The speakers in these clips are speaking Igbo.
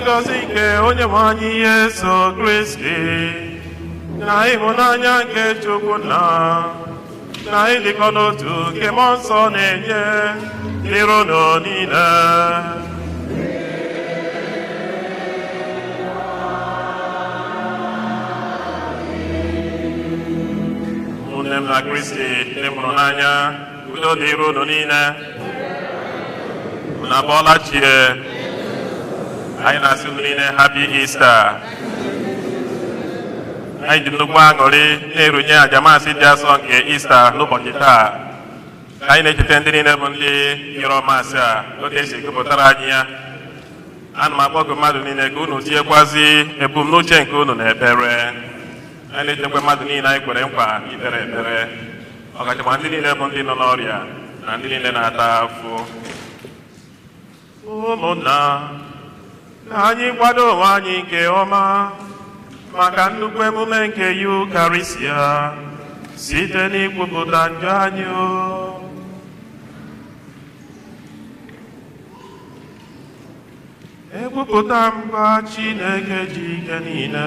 Ngọzi nke onye nwe anyị Yesu Kristi na ịhụnanya nke Chukwu nna na ịdịkọ n'otu nke mmụọ nsọ na-enye dịrị unu niile. Ụmụnne m na Kristi ndị m hụrụ n'anya, udo dịrị unu niile. Unu abọọla chi? Anyị na-asị unu niile happy Easter. Anyị ji nnukwu aṅụrị na-erunye aja Maasị dị asọ nke Easter n'ụbọchị taa. Ka anyị na-echeta ndị niile bụ ndị yọrọ Maasị a otu esi gụpụtara anyị ya. Ana m akpọku mmadụ niile ka unu tinyekwazi ebumnuche nke unu n'ekpere. Anyị na-echekwa mmadụ niile anyị kwere nkwa ikpere ekpere, ọkachakwa ndị niile bụ ndị nọ n'ọrịa na ndị niile na-ata afụ. Ụmụnna, ka anyị kwado onwe anyị nke ọma maka nnukwu emume nke Yukarịsịa site n'ikwupụta njọ anyị. Ekwupụta m gwa Chineke ji ike niile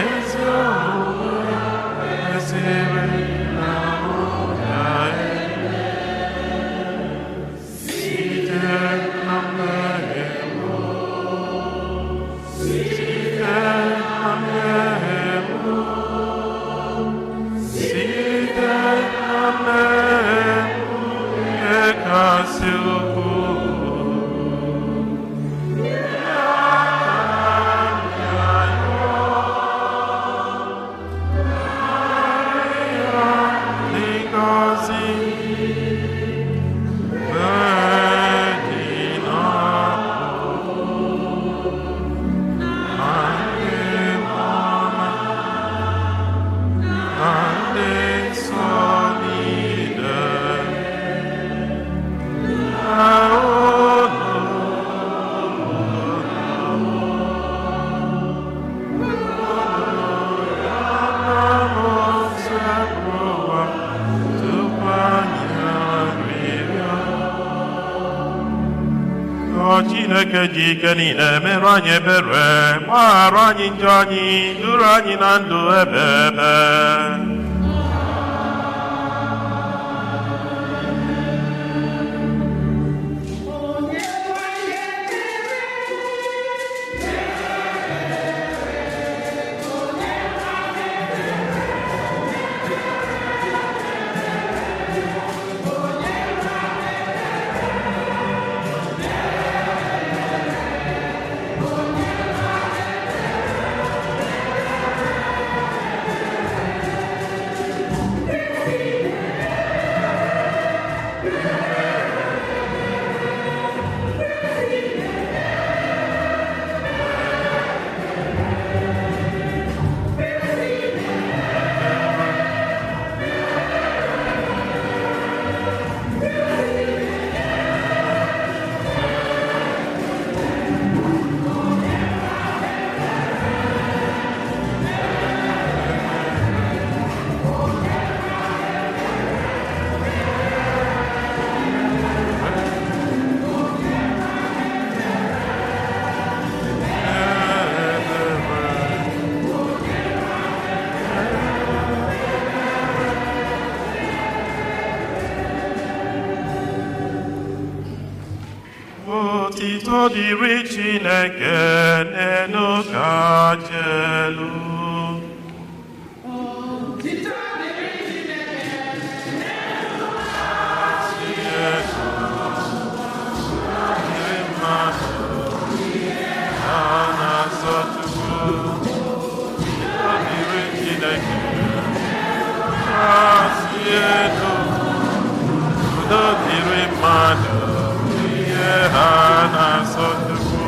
ezi omume kwesịrị na mụ ga-eme site na mmehie m, site na mmehie m, site na mmehie m nke kasị ukwuu. Dị ngọzi Virgin na ndị mmụọ na ndị nsọ niile, na unu. Tupu anyị arịrịọ. Ka Chineke ji ike niile merụ anyị ebere, gbaghara anyị njọ anyị, duru anyị na ndụ ebe ebe. Otito dịrị Chineke n'elu kacha elu. Otito dịrị Chineke. Dịrị mmadụ a na-asọ Chukwu. Otito dịrị Chineke kasị elu. Udo dịrị mmadụ ihe ha na-asọ Chukwu.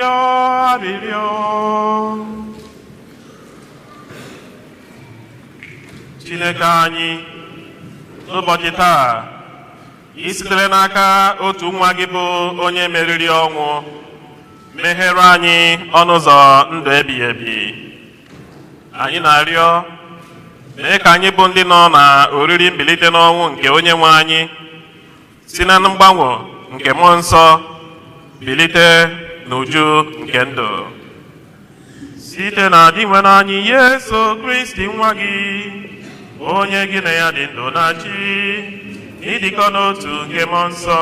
Rịọ arịrịọ. Chineke anyị, n'ụbọchị taa, ị sitere n'aka otu nwa gị bụ onye meriri ọnwụ meghere anyị ọnụ ụzọ ndụ ebighị ebi. Anyị na-arịọ, mee ka anyị bụ ndị nọ na oriri mbilite n'ọnwụ nke onye nwe anyị si na mgbanwe nke mmụọ nsọ bilite n'uju nke ndụ, site na Dinwenụ anyị Yesu Kristi, nwa gị, onye gị na ya dị ndụ na-achị n'ịdịkọ n'otu nke mmụọ nsọ,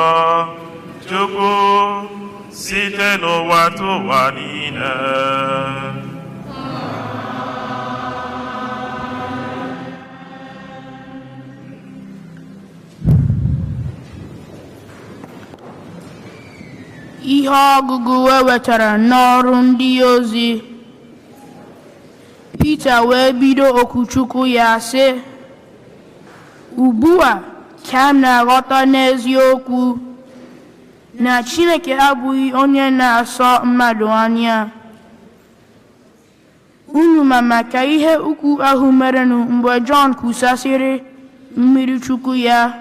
Chukwu, site n'ụwa tụ ụwa niile. Ihe ọgụgụ e wetara n'ọrụ ndị ozi. Pita wee bido okwuchukwu ya sị, "Ugbu a ka m na-aghọta n'eziokwu na Chineke abụghị onye na-asọ mmadụ anya. Unu ma maka ihe ukwu ahụ merenụ mgbe Jọn kwusasịrị mmiri Chukwu ya,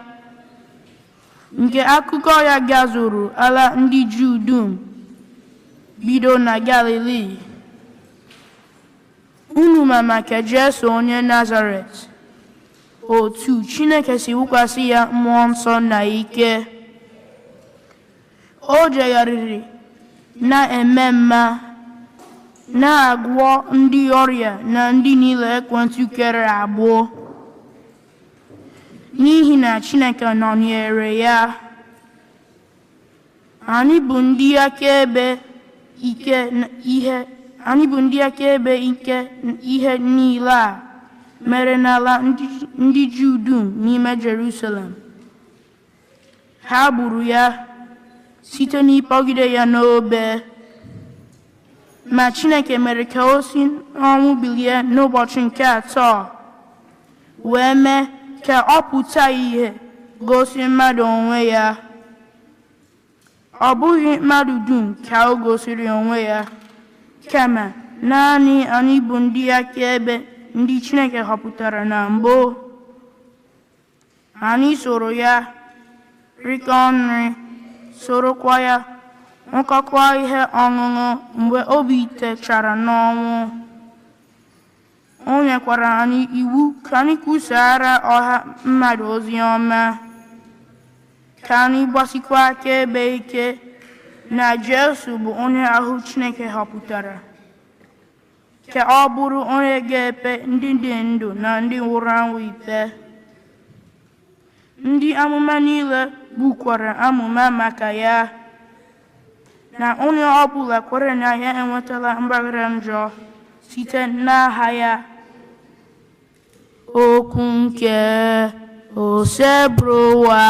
nke akụkọ ya gazuru ala ndị Juu dum, bido na Galili. Unu ma maka Jesu onye Nazaret, otu Chineke si wụkwasị ya mmụọ nsọ na ike. O jegharịrị na-eme mma, na-agwọ ndị ọrịa na ndị niile ekwensu kere agbụ, n'ihi na Chineke nọnyere ya. Anyị bụ ndị akaebe ike ihe anyị bụ ndị akaebe nke ihe niile a mere n'ala ndị Juu dum n'ime Jerusalem. Ha gburu ya site n'ịkpọgide ya n'obe. Ma Chineke mere ka o si n'ọnwụ bilie n'ụbọchị nke atọ, wee mee ka ọ pụta ìhè gosi mmadụ onwe ya. Ọ bụghị mmadụ dum ka o gosiri onwe ya, kama naanị anyị bụ ndị akaebe ndị Chineke họpụtara na mbụ. Anyị soro ya rikọọ nri, sorokwa ya ṅụkọkwa ihe ọṅụṅụ mgbe o bilitechara n'ọnwụ. O nyekwara anyị iwu ka anyị kwusaara ọha mmadụ ozi ọma, ka anyị gbasikwa akaebe ike na Jesu bụ onye ahụ Chineke họpụtara, ka ọ bụrụ onye ga-ekpe ndị dị ndụ na ndị nwụrụ anwụ ikpe. Ndị amụma niile bukwara amụma maka ya, na onye ọbụla kwere na ya enwetala mgbaghara njọ site n'aha ya." Okwu nke Osebụrụwa.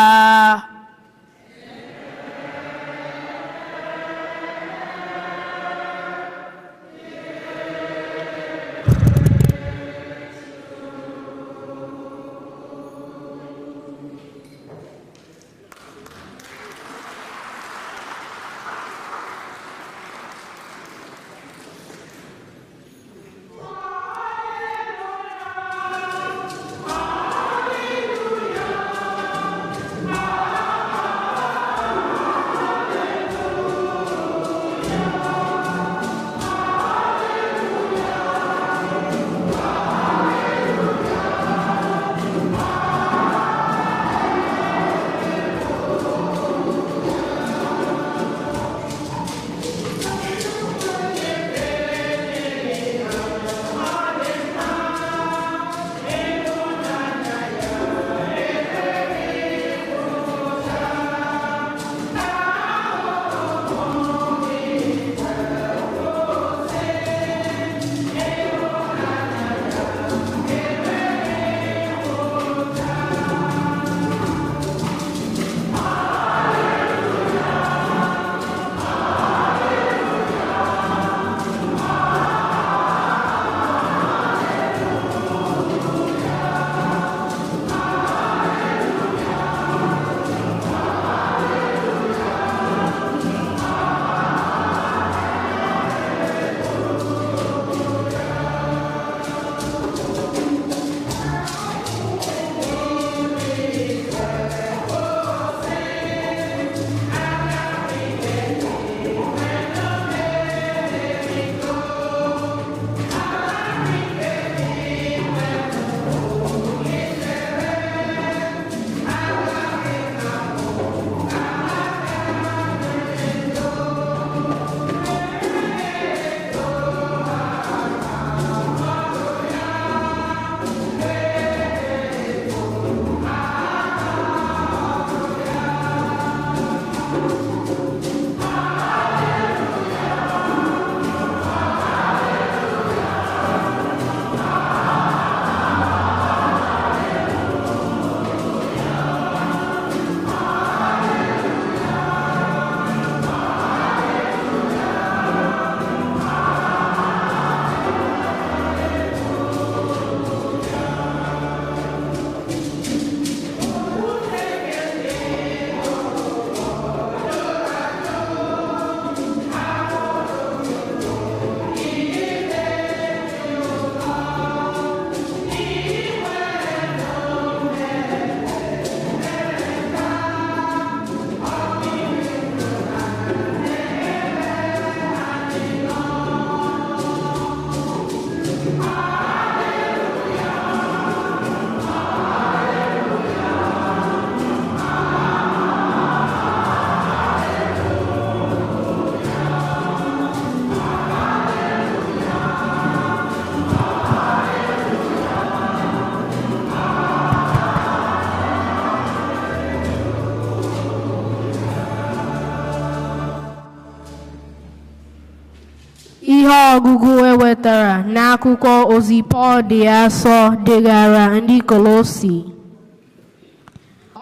Ọgụgụ e wetara n'akwụkwọ ozi Pọl dị asọ degara ndị Kolosi.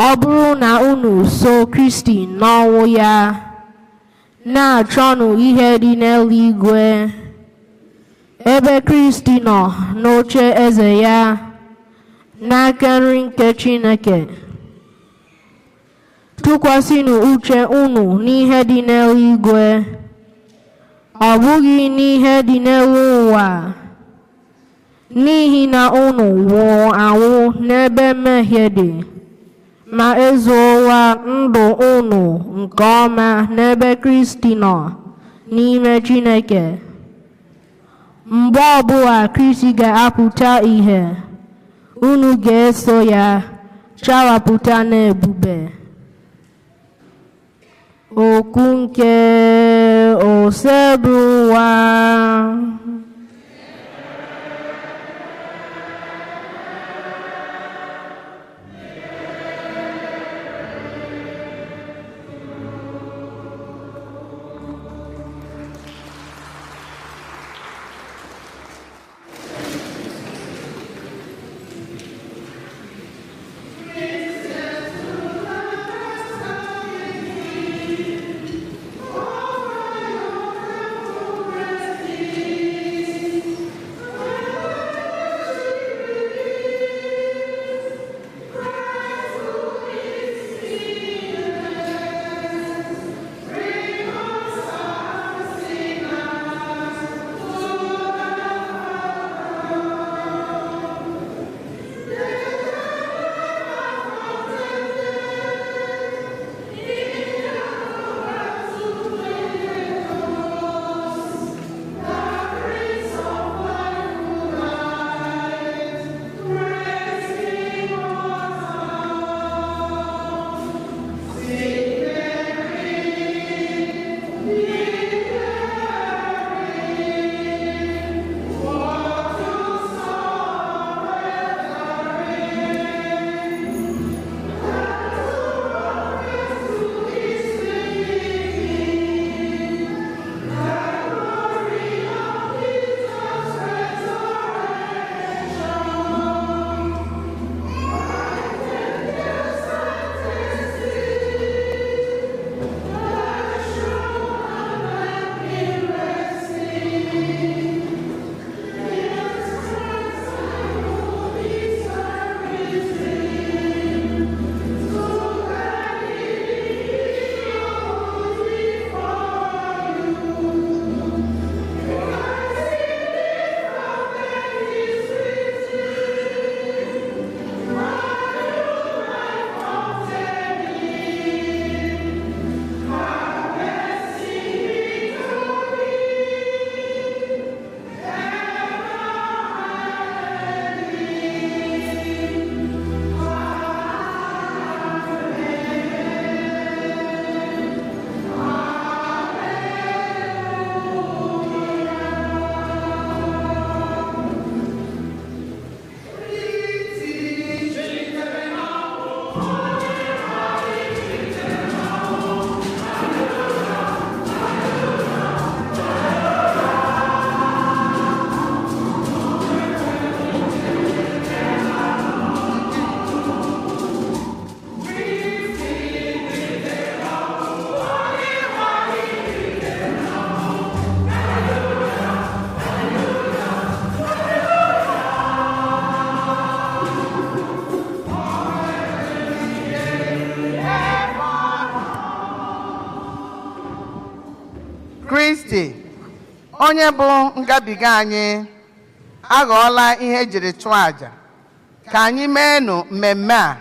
Ọ bụrụ na unu so Kristi n'ọnwụ ya, na-achọnụ ihe dị n'eluigwe, ebe Kristi nọ n'oche eze ya, n'aka nri nke Chineke. Tụkwasịnụ uche unu n'ihe dị n'eluigwe, ọ bụghị n'ihe dị n'elu ụwa, n'ihi na unu nwụrụ anwụ n'ebe mmehie dị, ma ezuola ndụ unu nke ọma n'ebe Kristi nọ n'ime Chineke. Mgbe ọbụla Kristi ga-apụta ìhè, unu ga-eso ya chawapụta n'ebube. Okwu nke Osebụrụwa. Kristi, onye bụ ngabiga anyị, aghọọla ihe ejiri chụọ àjà. Ka anyị meenụ mmemme a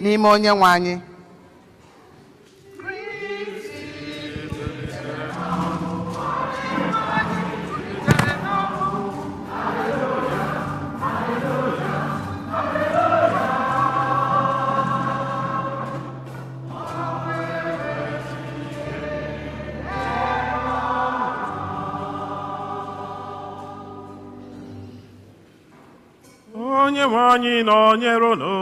n'ime Onye nwe anyị. Onye nwe anyị nọnyere unu.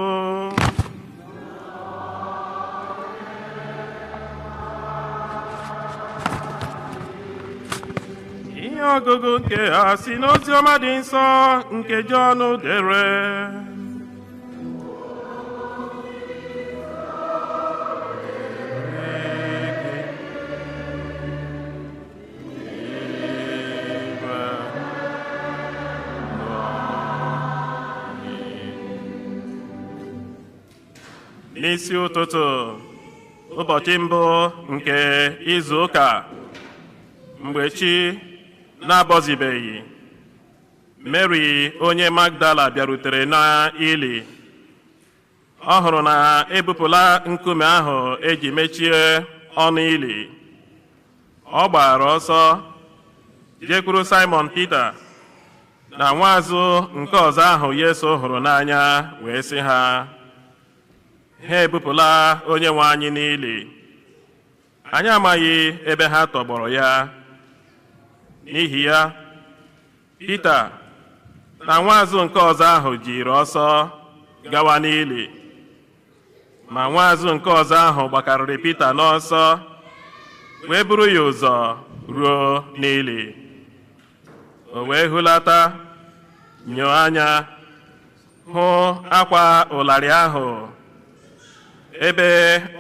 Ihe Ọgụgụ nke a si n'oziọma dị nsọ nke Jọn dere. N'isi ụtụtụ ụbọchị mbụ nke izu ụka, mgbe chi na-abọzibeghị, Mary onye Magdala bịarutere n'ili. Ọ hụrụ na ebupụla nkume ahụ eji mechie ọnụ ili. Ọ gbara ọsọ jekwuru Simon Peter na nwaazụ nke ọzọ ahụ Yesu hụrụ n'anya, wee sị ha, "Ha ebupụla onye nwe anyị n'ili, anyị amaghị ebe ha tọgbọrọ ya." N'ihi ya, Pita na nwaazụ nke ọzọ ahụ jiri ọsọ gawa n'ili. Ma nwaazụ nke ọzọ ahụ gbakarịrị Pita n'ọsọ, wee buru ya ụzọ ruo n'ili. O wee hulata, nyoo anya, hụ akwa ụlarị ahụ ebe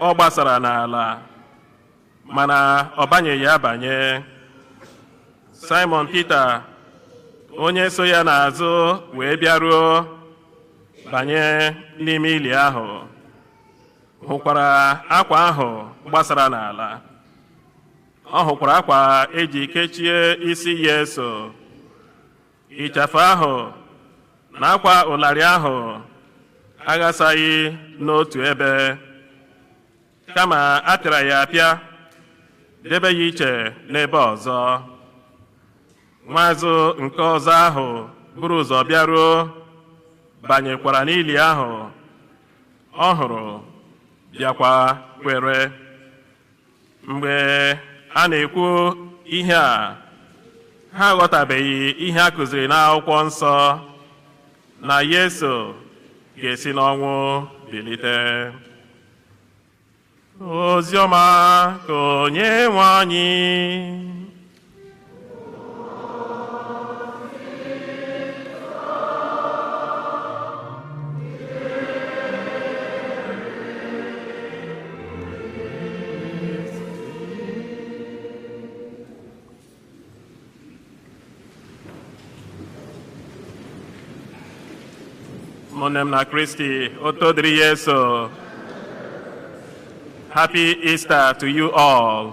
ọ gbasara n'ala, mana ọ banyeghị abanye. Simon Peter onye so ya n'azụ wee bịaruo, banye n'ime ili ahụ, hụkwara akwa ahụ gbasara n'ala. Ọ hụkwara akwa eji kechie isi Yesu. Ịchafụ ahụ na akwa ụlarị ahụ aghasaghị n'otu ebe, kama a pịara ya apịa, debe ya iche n'ebe ọzọ. Nwaazụ nke ọzọ ahụ buru ụzọ bịaruo, banyekwara n'ili ahụ. Ọ hụrụ, bịakwa kwere. Mgbe a na-ekwu ihe a, ha aghọtabeghị ihe a kụziri n'akwụkwọ nsọ na Yesu ga-esi n'ọnwụ bilite. Oziọma ka onye nwe anyị. Ụmụnne m na Kristi, oto dịrị Yesu. Happy Easter to you all.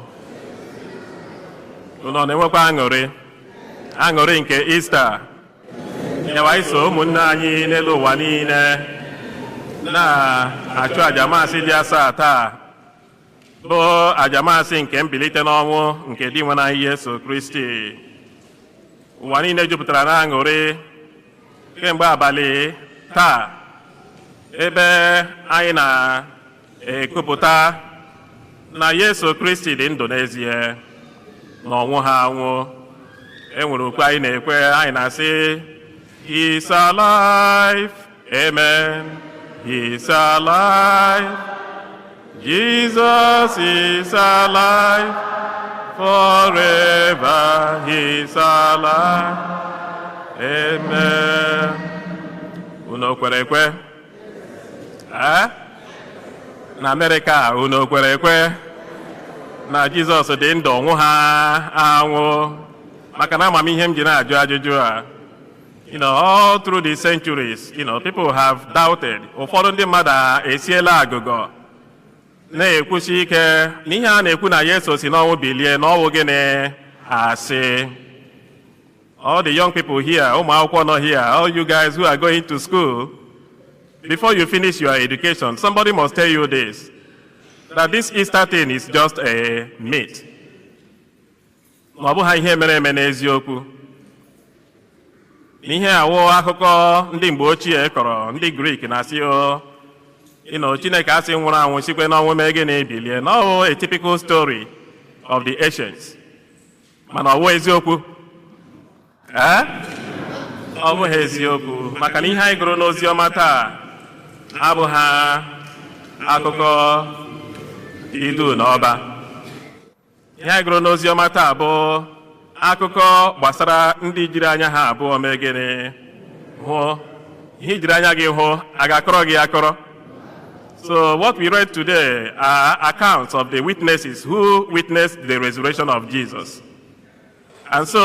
Unu ọ na-enwekwa aṅụrị, aṅụrị nke Easter nyawa iso ụmụnne anyị n'elu ụwa niile na-achụ aja maasị dị asaa taa, bụ aja maasị nke mbilite n'ọnwụ nke di nwe anyị Yesu Kristi. Ụwa niile jupụtara na aṅụrị kemgbe abalị taa, ebe anyị na-ekwupụta na Yesu Kristi dị ndụ n'ezie, na ọnwụ ha anwụ. E nwere okwu anyị na-ekwe, anyị na-asị, "He is alive, amen. He is alive. Jesus is alive forever. He is alive, amen." Unu kwere ekwe? Ee, na Amerịka, unu kwere ekwe na Jizọs dị ndụ, ọnwụ ha anwụ? Maka na amamihe m ji na-ajụ ajụjụ a, all through the centuries, people have doubted. Ụfọdụ ndị mmadụ esiela agụgọ na-ekwusi ike na ihe a na-ekwu na Yesu si n'ọnwụ bilie, na ọnwụ gịnị asị. All the young people here, ụmụ akwụkwọ nọ here, all you guys who are going to school, before you finish your education, somebody must tell you this, that this Easter thing is just a myth, na ọ bụghị ihe mere eme n'eziokwu, n'ihe awụ akụkọ ndị mgbe ochie kọrọ, ndị Grik na-asị o Chineke asị nwụrụ anwụ sikwe n'ọnwụ mee gịnị, bilie, na ọ bụ a typical story of the ancients. Mana ọ wụ eziokwu? Ee, ọ bụghị eziokwu, maka na ihe anyị gụrụ n'ozi ọma taa abụghị akụkọ idu na ọba. Ihe anyị gụrụ n'ozi ọma taa bụ Akụkọ gbasara ndị jiri anya ha abụọ mee gịnị? Hụ ihe. Jiri anya gị hụ, a ga-akọrọ gị akọrọ. So what we read today are accounts of the witnesses who witnessed the resurrection of Jesus. And so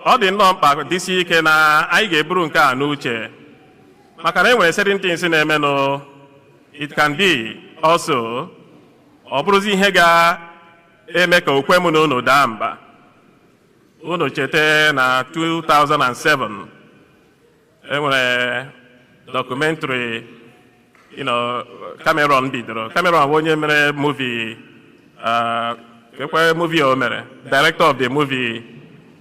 ọ dị nnọọ mkpa dịsi ike na anyị ga-eburu nke a n'uche, maka na e nwere certain things na-emenụ. It can be also ọ bụrụzi ihe ga-eme ka okwe m na unu daa mba. Unu cheta na 2007 enwere documentary Cameron bidoro. Cameron bụ onye mere movie, ekwe movie o mere, director of the movie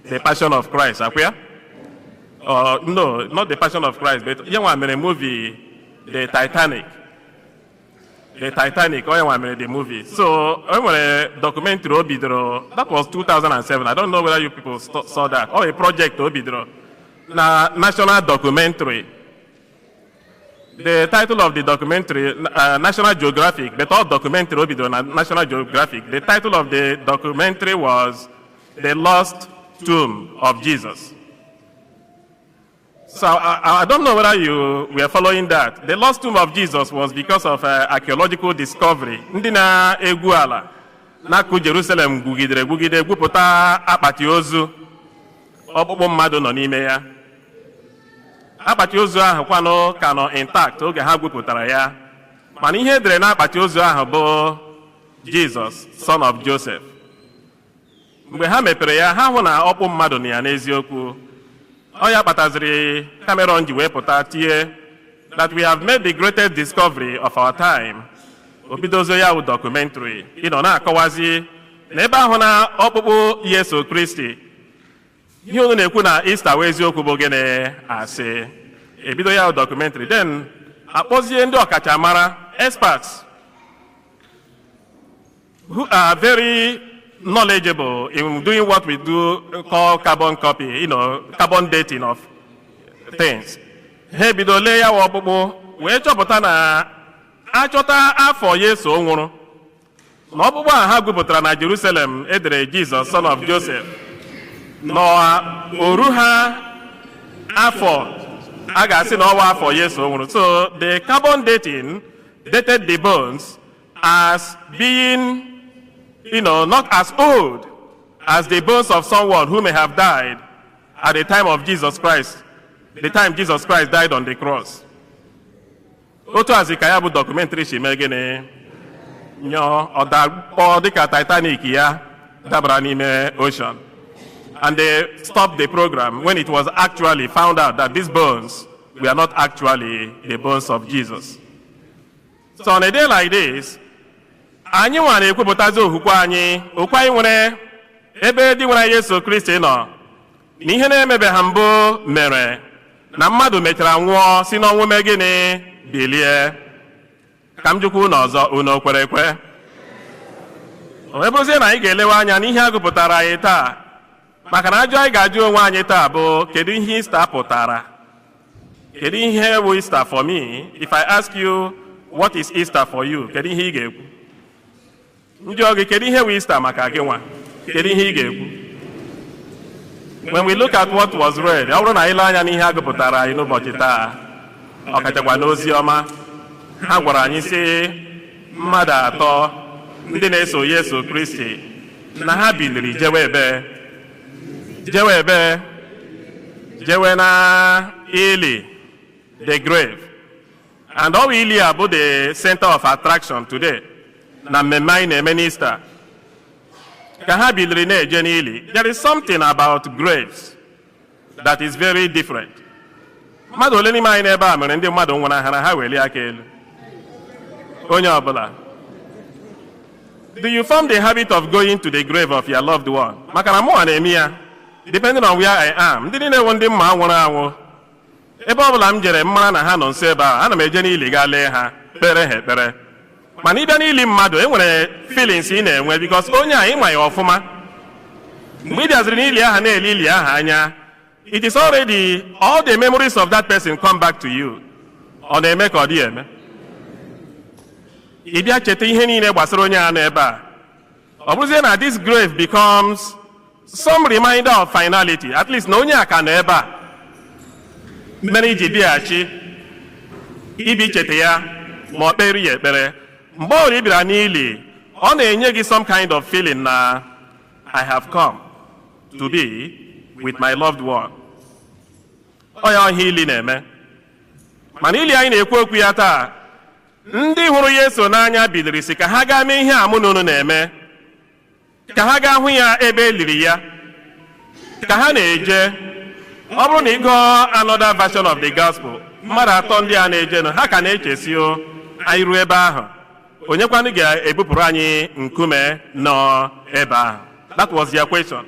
The Passion of Christ, akwa ya? No, not The Passion of Christ, but ya nwa mere movie The Titanic. The Titanic, onye nwa mere the movie. So o nwere documentary o bidoro, that was 2007. I don't know whether you people saw that. Or a project o bidoro na national documentary. The title of the documentary, National Geographic, but all documentary o bidoro na National Geographic. The title of the documentary was The Lost Tomb of Jesus. So I don't know whether you were following that. The Lost Tomb of Jesus was because of archaeological discovery. Ndị na-egwu ala n'akụ Jerusalem gwugidere gwugide gwupụta akpati ozu ọkpụkpụ mmadụ nọ n'ime ya. Akpati ozu ahụ kwanụ ka nọ intact oge ha gwupụtara ya. Mana ihe edere n'akpati ozu ahụ bụ "Jesus, son of Joseph". Mgbe ha mepere ya, ha hụ na ọkpụ mmadụ nọ ya n'eziokwu. Ọ ya kpataziri Cameron ji wee pụta tie that "We have made the greatest discovery of our time". O bidozie ya wụ documentary ịnọ na-akọwazi na ebe ahụ na ọkpụkpụ Yesu Kristi, ihe unu na-ekwu na Easter wee eziokwu bụ gịnị? Asị. Ebido ya wụ documentary, then akpọzie ndị ọkachamara, experts who are very knowledgeable in doing what we do call carbon copy, carbon dating of things. Ha ebido lee ya wụ ọkpụkpụ wee chọpụta na achọta afọ Yesu nwụrụ na ọkpụkpụ a ha gwupụtara na Jerusalem edere "Jesus, son of Joseph", na oru ha afọ a ga-asị na ọwa afọ Yesu nwụrụ. So the carbon dating dated the bones as being not as old as the bones of someone who may have died at the time of Jesus Christ, the time Jesus Christ died on the cross. Otu azi ka ya bụ documentary si mee gịnị? Nyọọ ọdakpọ dịka Titanic ya dabara n'ime ocean. And they stopped the program when it was actually found out that these bones were not actually the bones of Jesus. So on a day like this, anyị nwa na-ekwupụtazi okwukwe anyị, okwukwe anyị nwere ebe dị nwere Yesu Kristi nọ na ihe na-emebe ha mbụ mere na mmadụ mechara nwụọ, si n'ọnwụ mee gịnị? Bilie. Ka m jụkwa unu ọzọ, unu o kwere ekwe? O wee bụrụzie na anyị ga-elewe anya n'ihe a gụpụtara anyị taa, maka na ajụ anyị ga-ajụ onwe anyị taa bụ, kedu ihe Ista pụtara? Kedu ihe bụ Easter for me? If I ask you, "What is Easter for you?" kedu ihe ị ga-ekwu? Ndị ọ gị, kedu ihe bụ Easter maka gị nwa? Kedu ihe ị ga-ekwu? When we look at what was read, ọ bụrụ na anyị lee anya n'ihe a gụpụtara anyị n'ụbọchị taa, ọkachakwa n'ozi ọma, ha gwara anyị sị mmadụ atọ ndị na-eso Yesu Kristi na ha biliri jewe ebe, jewe ebe, jewe na ili, the grave. And ọ bụ ili a bụ the center of attraction today na mmemme anyị na-eme n'Easter. Ka ha biliri na-eje n'ili, there is something about graves that is very different. Mmadụ ole n'ime anyị n'ebe a mere ndị mmadụ nwụrụ ha na ha welie aka elu? Onye ọbụla. Do you form the habit of going to the grave of your loved one? Maka na mụnwa na-eme ya, depending on where I am. Ndị niile bụ ndị mma nwụrụ anwụ, ebe ọ bụla m jere mara na ha nọ nso ebe a, ana m eje n'ili gaa lee ha, kpere ha ekpere. Mana ịbịa n'ili mmadụ, e nwere feelings ị na-enwe, because onye a ịma ya ọfụma. Mgbe ị bịaziri n'ili aha na-ele ili aha anya, it is already all the memories of that person come back to you. Ọ na-eme ka ọ dị eme, ị bịa cheta ihe niile gbasara onye a nọ ebe a. Ọ bụrụzie na this grave becomes Some reminder of finality, at least na onye a ka nọ ebe a mere iji bịaghachi ibi cheta ya ma ọ kpere ya ekpere. Mgbe ọbụla ị bịara n'ili, ọ na-enye gị some kind of feeling na I have come to be with my loved one. Ọ ya ọhịa ili na-eme. Mana ili anyị na-ekwu okwu ya taa, ndị hụrụ Yesu n'anya biliri si ka ha gaa mee ihe a mụ na unu na-eme, ka ha gaa hụ ya ebe e liri ya. Ka ha na-eje, ọ bụrụ na ị gụọ another version of the gospel, mmadụ atọ ndị a na-ejenụ, ha ka na-echesi o anyị ruo ebe ahụ, onyekwanụ ga-ebupụrụ anyị nkume nọ ebe ahụ? That was their question.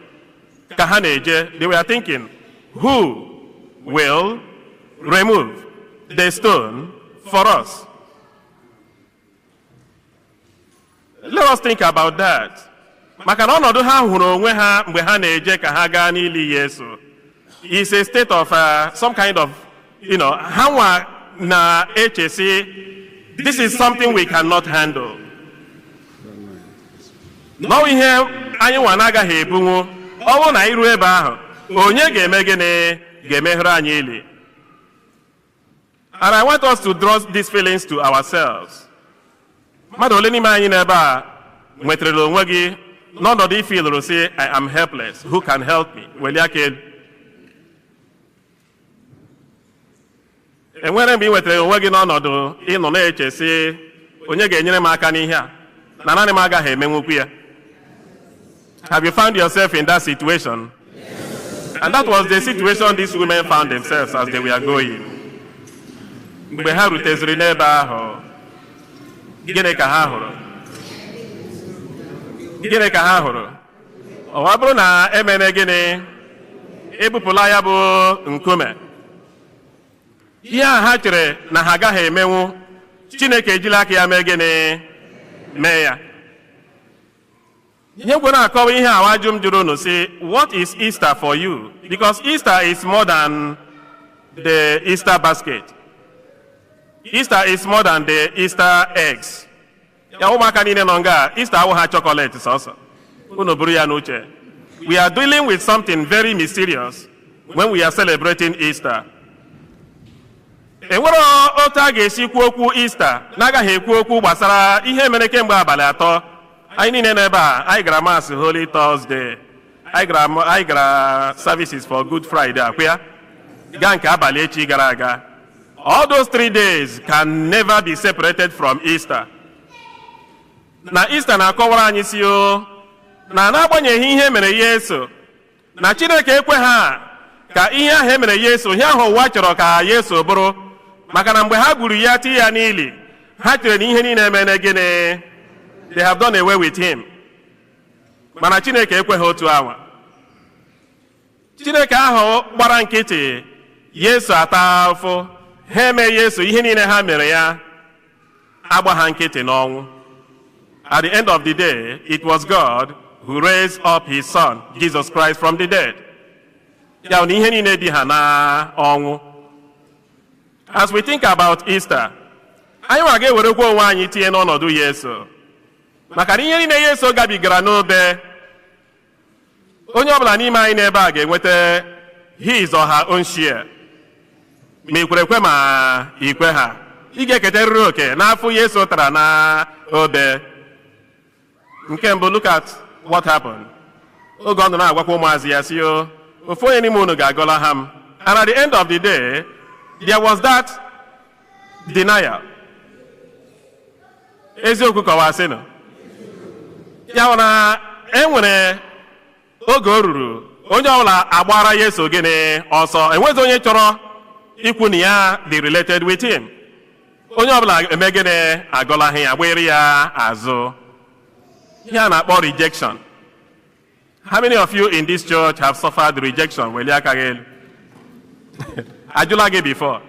Ka ha na-eje, they were thinking, who will remove the stone for us? Let us think about that. Maka na ọnọdụ ha hụrụ onwe ha mgbe ha na-eje ka ha gaa n'ili Yesu is a state of some kind of, ha nwa na-echesi, this is something we cannot handle. N'ọwụ ihe anyị nwa na-agaghị ebunwu. Ọ bụrụ na anyị ruo ebe ahụ, onye ga-eme gịnị, ga-emeghere anyị ili? And I want us to draw these feelings to ourselves. Mmadụ ole n'ime anyị n'ebe a nwetara onwe gị n'ọnọdụ ife lụrụ sị, "I am helpless, who can help me"? Welie aka elu. Enwere mgbe ị nwetara onwe gị n'ọnọdụ ịnọ na-eche sị, onye ga-enyere m aka n'ihe a, na naanị m agaghị emenwukwu ya? Have you found yourself in that situation? And that was the situation these women found themselves as they were going. Mgbe ha ruteziri n'ebe ahụ, gịnị ka ha hụrụ? Gịnị ka ha hụrụ? Ọ bụrụ na emene gịnị, ebupụla ya bụ nkume. Ihe a ha chere na ha agaghị emenwu, Chineke ejila aka ya mee gịnị? Mee ya. Ihe gwere akọwa ihe a ajụ m jụrụ unu sị, what is Easter for you? Because Easter is more than the Easter basket. Easter is more than the Easter eggs. Ya ụmụaka niile nọ nga, Easter awụ ha chocolate sọsọ. Unu buru ya n'uche. We are dealing with something very mysterious when we are celebrating Easter. Enwere otu a ga-esi kwuo okwu Easter na-agaghị ekwu okwu gbasara ihe mere kemgbe abalị 3. Anyị niile n'ebe a, anyị gara Mass Holy Thursday, anyị gara services for Good Friday, akwụ ya gaa nke abalị echi gara aga. All those 3 days can never be separated from Easter. Na Easter na-akọwara anyị si o na n'agbanyeghị ihe mere Yesu, na Chineke ekwe ha ka ihe ahụ emere Yesu, ihe ahụ ụwa chọrọ ka Yesu bụrụ, maka na mgbe ha gburu ya, ti ya n'ili, ha chere na ihe niile emere gịnị, they have done away with him. Mana Chineke ekweghị otu awa. Chineke ahụ gbara nkịtị Yesu ata afụ, ha eme Yesu ihe niile ha mere ya, agba ha nkịtị n'ọnwụ. At the end of the day, it was God who raised up his son, Jesus Christ, from the dead. Ya na ihe niile dị ha na ọnwụ. As we think about Easter, anyị nwa ga-ewerekwa onwe anyị tinye n'ọnọdụ Yesu. Maka na ihe niile Yesu gabigara n'obe, onye ọbụla n'ime anyị n'ebe a ga-enweta his or her own share. Ma ikwere ekwe ma ikwe ha, ị ga-eketarịrị oke n'afọ Yesu tara na obe. Nke mbụ, look at what happened. Oge ọ nọ na-agwakwa ụmụazị ya si o, ofu onye n'ime unu ga-agọla ha m. And at the end of the day, there was that denial. Eziokwu kọwasịnụ. Ya bụ na e nwere oge o ruru, onye ọbụla agbara Yesu gịnị ọsọ. Enwezi onye chọrọ ikwu na ya dị related with him. Onye ọbụla eme gịnị, agọlaghị ya, gbere ya azụ. Ihe a na-akpọ rejection. How many of you in this church have suffered rejection? Welie aka gị elu. Ajụla gị before?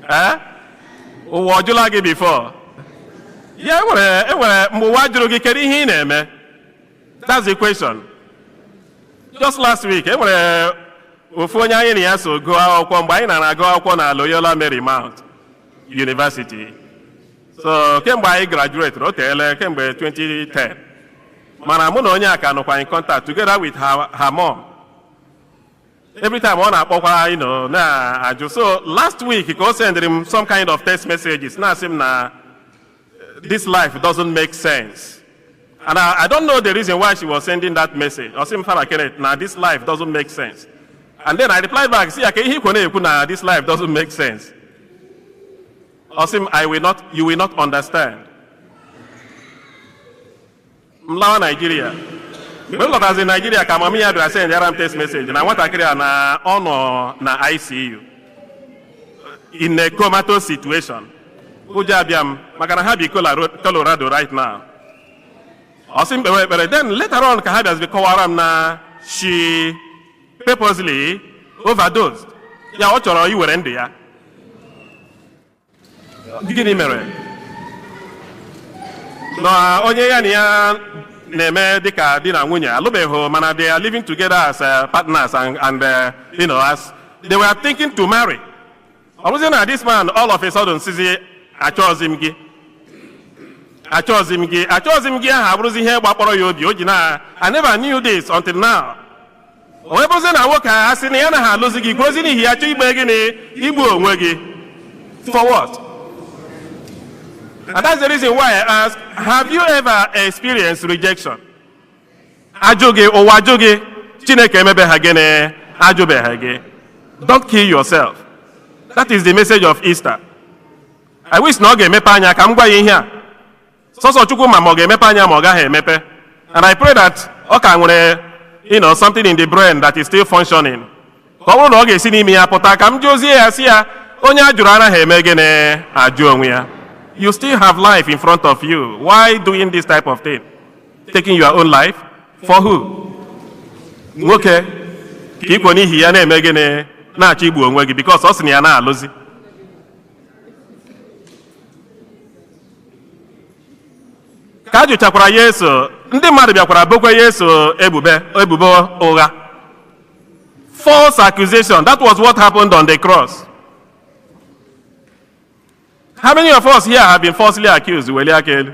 Eh? Ụwa ọjụla gị before? Ya enwere mgbe ụwa jụrụ gị, kedu ihe ị na-eme? That's the question. Just last week, enwere ofu onye anyị na ya so gụọ akwụkwọ mgbe anyị na-agụ akwụkwọ na Loyola Marymount University. So kemgbe anyị graduate, o teele, kemgbe 2010. Mana mụ na onye a ka nọkwa in contact together with her mom. Every time ọ na-akpọkwa, na-ajụ. So last week ka o sendịrị m some kind of text messages na-asị m na this life doesn't make sense. And I don't know the reason why she was sending that message. Ọ sị m, "Father Kenneth, na this life doesn't make sense." And then I replied back, sị ya ka ihe ikwe na-ekwu na this life doesn't make sense. Ọ sị m, I will not, you will not understand. M lawa Nigeria. Mgbe m lọtazi Nigeria ka mummy ya bịara send yara m text message na nwatakịrị a na ọ nọ na ICU in a comatose situation. Ụjọ abịa m maka na ha bi Colorado right now. Ọ sị m kpewe ekpere. Then later on ka ha bịaziri kọwara m na she purposely overdosed. Ya ọ chọrọ iwere ndụ ya. Gịnị mere? Na onye ya na ya na-eme dịka di na nwunye alụbeghị, mana they are living together as partners and as they were thinking to marry. Ọ bụzie na this man all of a sudden sizi, "Achọghịzi m gị, achọghịzi m gị, achọghịzi m gị." Ahụ abụrụzi ihe gbakpọrọ ya obi o ji na I never knew this until now. O wee bụrụzie na nwoke a sị na ya naghị alụzi gị, kwurozi n'ihi ya chọọ igbe gịnị, igbu onwe gị. For what? And that's the reason why I ask, have you ever experienced rejection? Ajụ gị, ụwa ajụ gị, Chineke emebe ha gịnị? Ajụbeghị gị. Don't kill yourself. That is the message of Easter. I wish na ọ ga-emepe anya ka m gwa ya ihe a. Sọsọ Chukwu ma ọ ga-emepe anya ma ọ gaghị emepe. And I pray that ọ ka nwere something in the brain that is still functioning. Ka ọ bụrụ na ọ ga-esi n'ime ya pụta ka m jụzie ya, sị ya, onye a jụrụ anaghị eme gịnị, ajụ onwe ya. You still have life in front of you. Why doing this type of thing? Taking your own life? For who? Nwoke ka ikwo n'ihi ya na-eme gịnị, na-achọ igbu onwe gị because ọ sị na ya na-alụzi. Ka a jụchakwara Yesu, ndị mmadụ bịakwara bokwe Yesu ebube ebubo ụgha. False accusation. That was what happened on the cross. How many of us here have been falsely accused? Welie aka elu.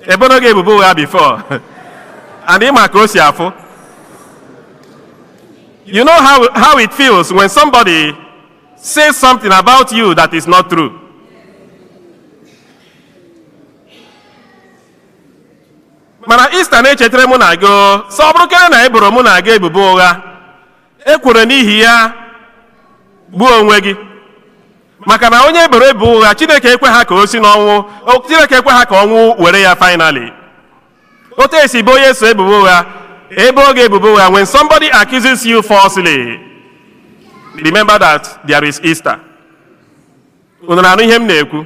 Ebono gị ebubo ụgha before? And ịma ka o si afụ. You know how it feels when somebody says something about you that is not true. Mana Easter na-echetara mụ na gị, sọ ọ bụrụ kere na eboro mụ na gị ebubo ụgha, ekwere n'ihi ya gbuo onwe gị, maka na onye eboro ebubo ụgha, Chineke ekwe ha ka o si n'ọnwụ, Chineke ekwe ha ka ọnwụ were ya finally. Otu esi bụ onye so ebubo ụgha, ebe oge ebubo ụgha, when somebody accuses you falsely, remember that there is Easter. Unu na-anụ ihe m na-ekwu?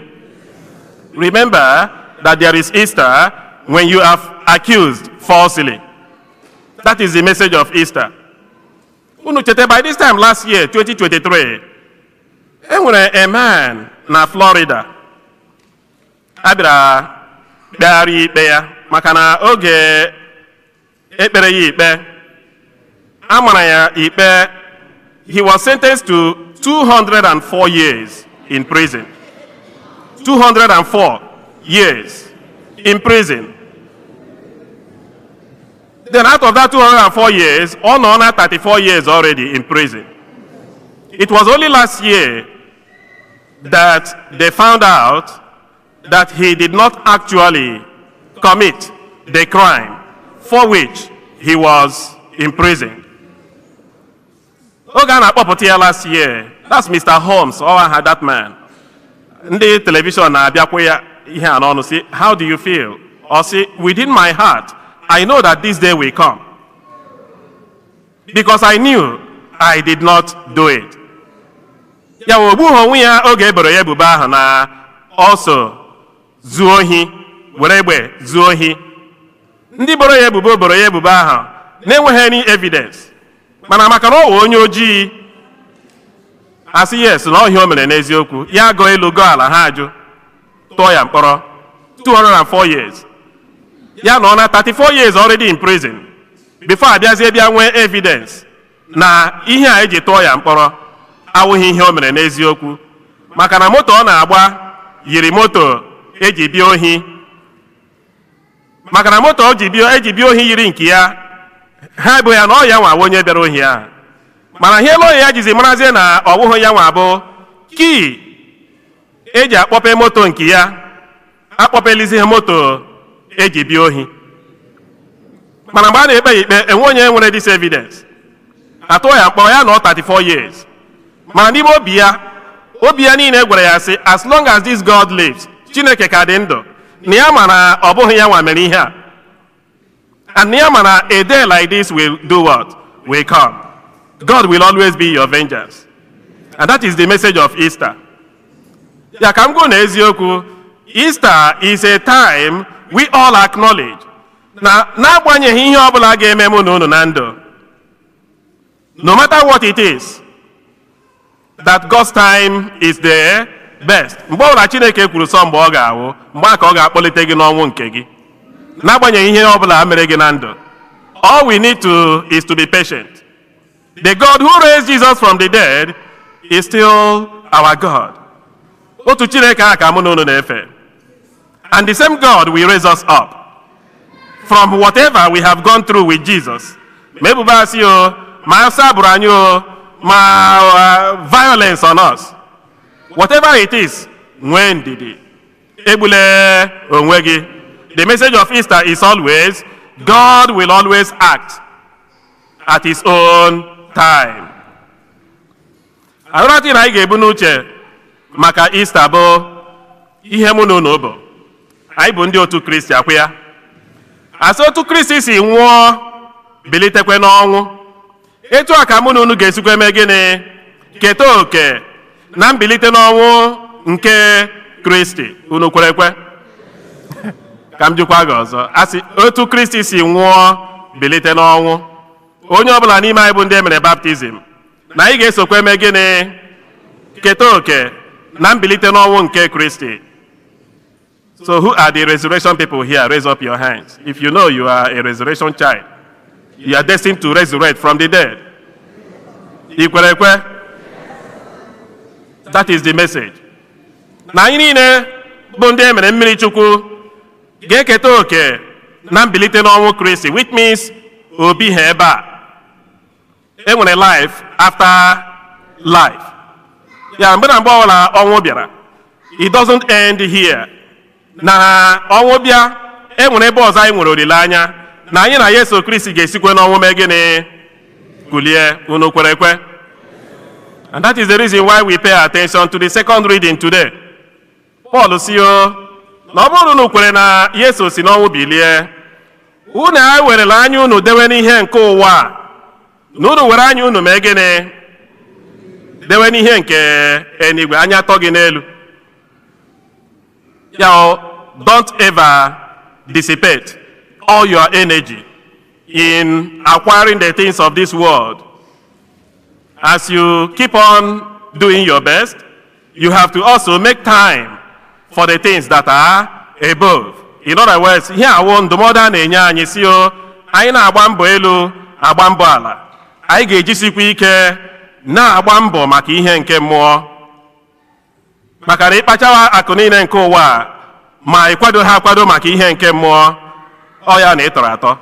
Remember that there is Easter when you are accused falsely. That is the message of Easter. Unu cheta, by this time last year, 2023, e nwere a man na Florida a bịara kpegharị ikpe ya maka na oge ekpere ya ikpe, a mara ya ikpe, he was sentenced to 204 years in prison. 204 years in prison. Then out of that 204 years, ọ nọ na 34 years already in prison. It was only last year that they found out that he did not actually commit the crime for which he was imprisoned. Oge a na-akpọpụta ya last year, that's Mr. Holmes, ọ aha that man. Ndị television na-abịakwa ya ihe a n'ọnụ sị, "How do you feel?" Ọ sị, "Within my heart, I know that this day will come. Because I knew I did not do it." Ya wee ogbughị onwe ya oge eboro ya ebubo ahụ na ọsọ zuo ohi, were egbe zuo ohi. Ndị boro ya ebubo boro ya ebubo ahụ na-enweghị any evidence. Mana maka na ọ wụ onye ojii, asị yes na ọhịa o mere n'eziokwu, ya gọọ elu gọọ ala, ha ajụ, tụọ ya mkpọrọ 204 years. Ya nọ na 34 years already in prison before abịazie bịa nwee evidence na ihe a eji tụọ ya mkpọrọ awụghị ihe o mere n'eziokwu, maka na moto ọ na-agba yiri moto eji bịa ohi. Maka na moto o ji bịa, eji bịa ohi yiri nke ya, ha bụ ya na ọ ya nwa onye bịara ohi ahụ. Mana ihe lọya ya jizi marazie na ọ bụghị ya nwa bụ key eji akpọpe moto nke ya, akpọpelizi moto eji bịa ohi. Mana mgbe a na-ekpe ya ikpe, enwe onye nwere this evidence. Atụọ ya mkpọrọ, ya nọ 34 years. Mana n'ime obi ya, obi ya niile gwara ya sị, as long as this God lives, Chineke ka dị ndụ, na ya mara ọ bụghị ya nwa mere ihe a, and na ya mara a day like this will do what? Will come. God will always be your vengeance. And that is the message of Easter. Ya ka m gwuo na eziokwu, Easter is a time we all acknowledge na n'agbanyeghị ihe ọbụla ga-eme mụ na unu na ndụ, no matter what it is, that God's time is the best. Mgbe ọbụla Chineke kwuru sọ mgbe ọ ga-awụ, mgbe a ka ọ ga-akpọlite gị n'ọnwụ nke gị, n'agbanyeghị ihe ọbụla mere gị na ndụ. All we need to is to be patient. The God who raised Jesus from the dead is still our God. Otu Chineke a ka mụ na unu na-efe. And the same God will raise us up from whatever we have gone through with Jesus. Ma ebubo asị o, ma asa bụrụ anyị o, ma violence on us. Whatever it is, nwee ndidi. Egbule onwe gị. The message of Easter is always, God will always act at his own time. Another thing anyị ga-ebu n'uche maka Easter bụ ihe mụ na unu bụ. Anyị bụ ndị otu Kristi, akwụ ya. Asị otu Kristi si nwụọ bilitekwe n'ọnwụ, etu a ka mụ na unu ga-esikwa eme gịnị? Keta oke na mbilite n'ọnwụ nke Kristi. Unu kwere ekwe? Ka m jụkwa gị ọzọ. Asị otu Kristi si nwụọ bilite n'ọnwụ, onye ọbụla n'ime anyị bụ ndị e mere baptizim, na anyị ga-esokwa eme gịnị? Keta oke na mbilite n'ọnwụ nke Kristi. So who are the resurrection people here? Raise up your hands. If you know you are a resurrection child, you are destined to resurrect from the dead. I kwere ekwe? That is the message. Na anyị niile bụ ndị e mere mmiri Chukwu ga-eketa oke na mbilite n'ọnwụ Kristi, which means obi ha ebe a. E nwere life after life. Ya mgbe na mgbe ọbụla ọnwụ bịara, it doesn't end here. Na ọnwụ bịa, e nwere ebe ọzọ anyị nwere olileanya na anyị na Yesu Kristi ga-esikwe n'ọnwụ mee gịnị? Kulie. Unu kwere ekwe? And that is the reason why we pay attention to the second reading today. Paul si o na ọ bụrụ na unu kwere na Yesu si n'ọnwụ bilie, unu ewerela anya unu dewe n'ihe nke ụwa a, na unu were anya unu mee gịnị? Dewe n'ihe nke eluigwe, anya tọ gị n'elu. Ya o, don't ever dissipate all your energy in acquiring the things of this world. As you keep on doing your best, you have to also make time for the things that are above. In other words, ihe awụ ndụmọdụ a na-enye anyị si o, anyị na-agba mbọ elu, agba mbọ ala, anyị ga-ejisikwa ike na-agba mbọ maka ihe nke mmụọ, maka na ịkpachawa akụ niile nke ụwa a, ma ịkwado ha akwado maka ihe nke mmụọ, ọ ya na ị tọrọ atọ.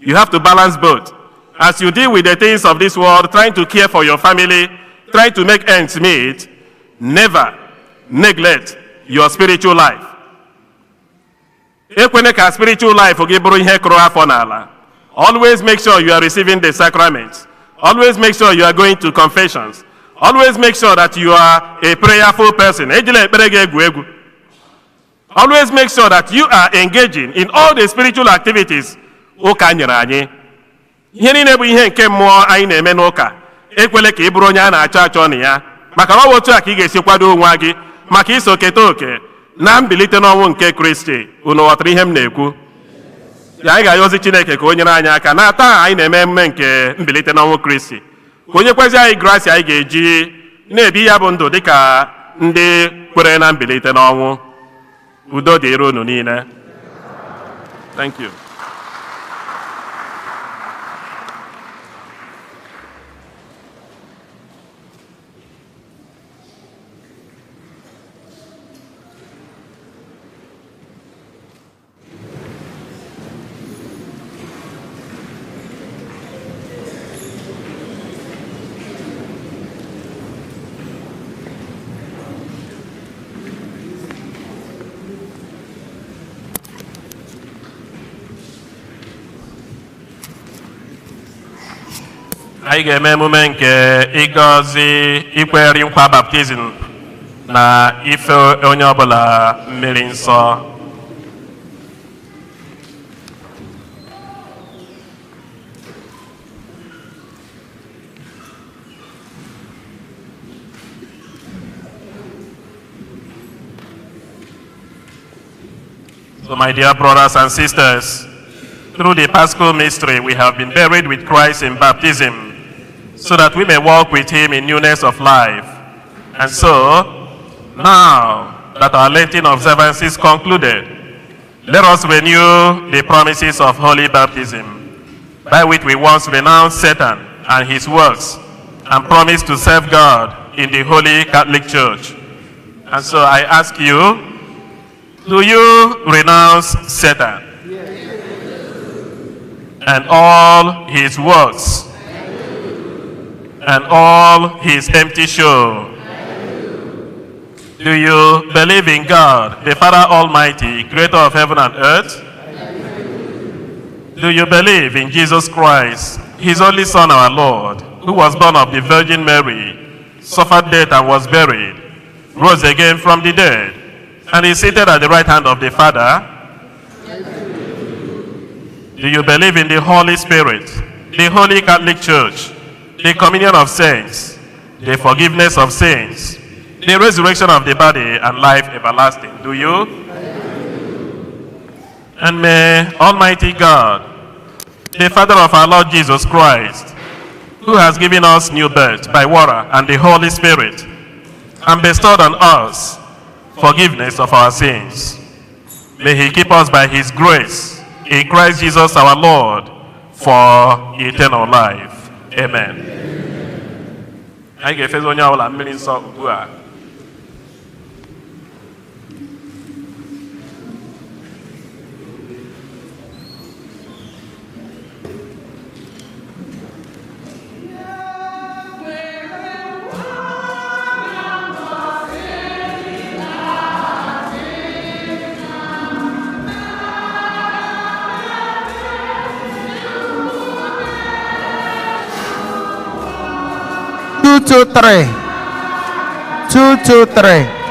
You have to balance both. As you deal with the things of this world, trying to care for your family, trying to make ends meet, never neglect your spiritual life. Ekwene ka spiritual life gị bụrụ ihe kụrụ afọ n'ala. Always make sure you are receiving the sacraments. Always make sure you are going to confessions. Always make sure that you are a prayerful person. Ejila ekpere gị egwu egwu. Always make sure that you are engaging in all the spiritual activities ụka nyere anyị. Ihe niile bụ ihe nke mmụọ anyị na-eme n'ụka, ekwele ka ị bụrụ onye a na-achọ achọ na ya, maka na ọ bụ otu a ka ị ga-esi kwado onwe gị maka iso keta oke na mbilite n'ọnwụ nke Kristi. Unu ghọtara ihe m na-ekwu? Ya anyị ga-ayọzi Chineke ka o nyere anyị aka na taa anyị na-eme emume nke mbilite n'ọnwụ Kristi, ka onye kwezi anyị grasia anyị ga-eji na-ebi ya bụ ndụ dịka ndị kwere na mbilite n'ọnwụ. Udo dịrị unu niile. Thank you. Anyị ga-eme emume nke ịgọzi ikweri nkwa baptizim na ife onye ọbụla mmiri nsọ. So, my dear brothers and sisters, through the Paschal mystery, we have been buried with Christ in baptism, so that we may walk with him in newness of life. And so, now that our Lenten observance is concluded, let us renew the promises of holy baptism, by which we once renounced Satan and his works and promised to serve God in the Holy Catholic Church. And so I ask you, do you renounce Satan and all his works and all his empty show? Do you believe in God, the Father Almighty, creator of heaven and earth? Do you believe in Jesus Christ, his only Son, our Lord, who was born of the Virgin Mary, suffered death and was buried, rose again from the dead, and is seated at the right hand of the Father? Do you believe in the Holy Spirit, the Holy Catholic Church, the communion of saints, the forgiveness of sins, the resurrection of the body, and life everlasting? Do you? And may Almighty God, the Father of our Lord Jesus Christ, who has given us new birth by water and the Holy Spirit, and bestowed on us forgiveness of our sins, may he keep us by his grace in Christ Jesus our Lord for eternal life. Amen. Anyị ga-efezi onye ọbụla mmiri nsọ ugbu a. 223. 223.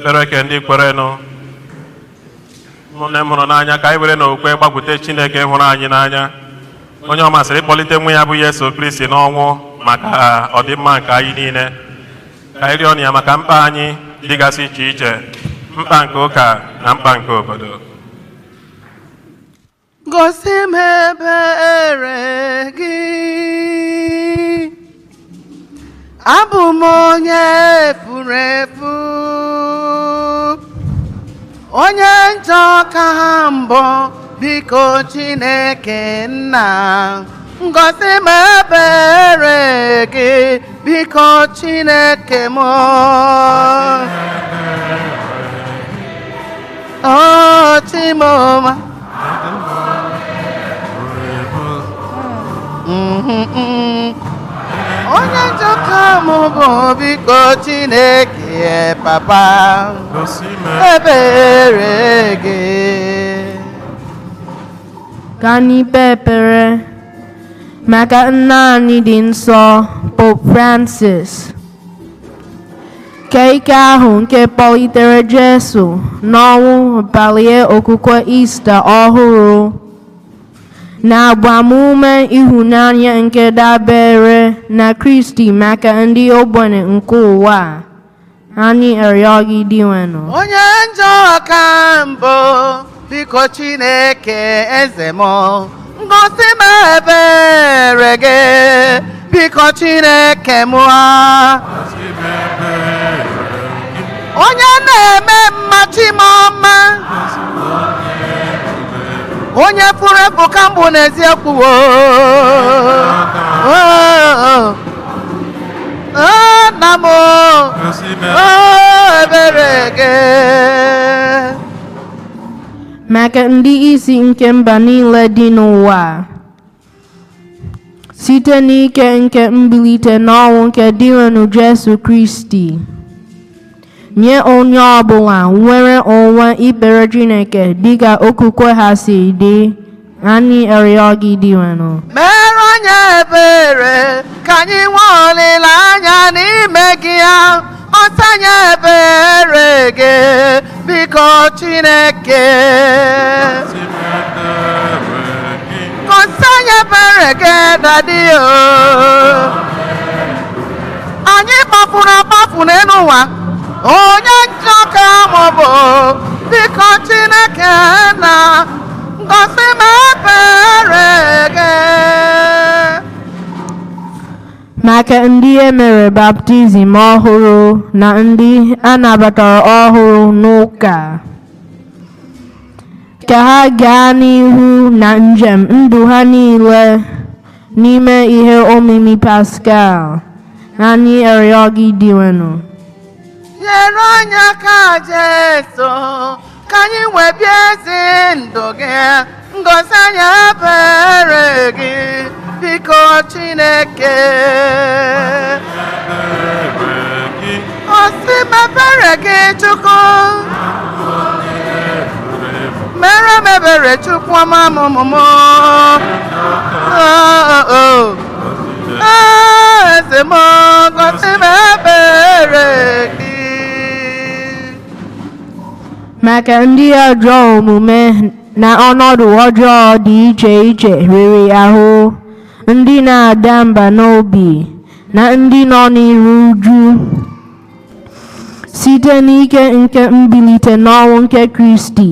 Ekpere ke ndị kwerenụ. Ụmụnne m hụrụ n'anya, ka anyị were n'okwukwe gbakwute Chineke hụrụ anyị n'anya, onye ọ masịrị ịkpọlite nwa ya bụ Yesu Kristi n'ọnwụ maka ọdịmma nke anyị niile. Ka anyị rịọ ya maka mkpa anyị dịgasị iche iche, mkpa nke ụka na mkpa nke obodo. Gosi m ebere gị. Abụ m onye furu efu, onye njọ ka mbụ. Biko Chineke nna, ngosi m ebere gị. Biko Chineke m, o Chimoma. Onye njọ ka mụ bụ. Biko Chineke papa, ebere gị. Ka anyị kpee ekpere maka nna anyị dị nsọ, Pope Francis. Ka ike ahụ nke kpọlitere Jesu n'ọnwụ balie okwukwe Ista ọhụrụ na agbamume ịhụnanya nke dabere na Kristi maka ndị ogbenye nke ụwa a. Anyị arịọ gị, Dinwenụ. Onye njọ ka mbụ. Biko Chineke eze m, ngosi m ebere gị. Biko Chineke m, onye na-eme mmachi m ọma, onye furu efu ka mbụ n'eziokwu. O nna m, o ebere gị. Maka ndị isi nke mba niile dị n'ụwa, site n'ike nke mbilite n'ọnwụ nke Dinwenụ Jesu Kristi, nye onye ọbụla nwere onwe ikpere Chineke dịka okwukwe ha si dị. Anyị arịọ gị, Dinwenụ. Mere anyị ebere ka anyị nwee olileanya n'ime gị. Ya ọsọ anyị ebere gị, biko Chineke. Gosi anyị ebere gị, Daddy o. Anyị kpafuru akpafu n'elu ụwa, onye njọ ka mụ bụ. Biko Chineke na ngosi m ebere gị. Maka ndị e mere baptizim ọhụrụ na ndị a nabatara ọhụrụ n'ụka, ka ha gaa n'ihu na njem ndụ ha niile n'ime ihe omimi Pascal. Anyị arịọ gị, Dinwenụ. Nyere anyị aka, Jesu, ka anyị wee bie ezi ndụ gị. Ngozi anyị ebere gị, biko Chineke. Gosi m ebere gị, Chukwu. Mere m ebere, Chukwu ọma m mụmụ. Oh, oh. Eze m, gosi m ebere gị. Maka ndị ajọ omume na ọnọdụ ọjọọ dị iche iche riri ahụ, ndị na-ada mba n'obi na ndị nọ n'iru uju, site n'ike nke mbilite n'ọnwụ nke Kristi,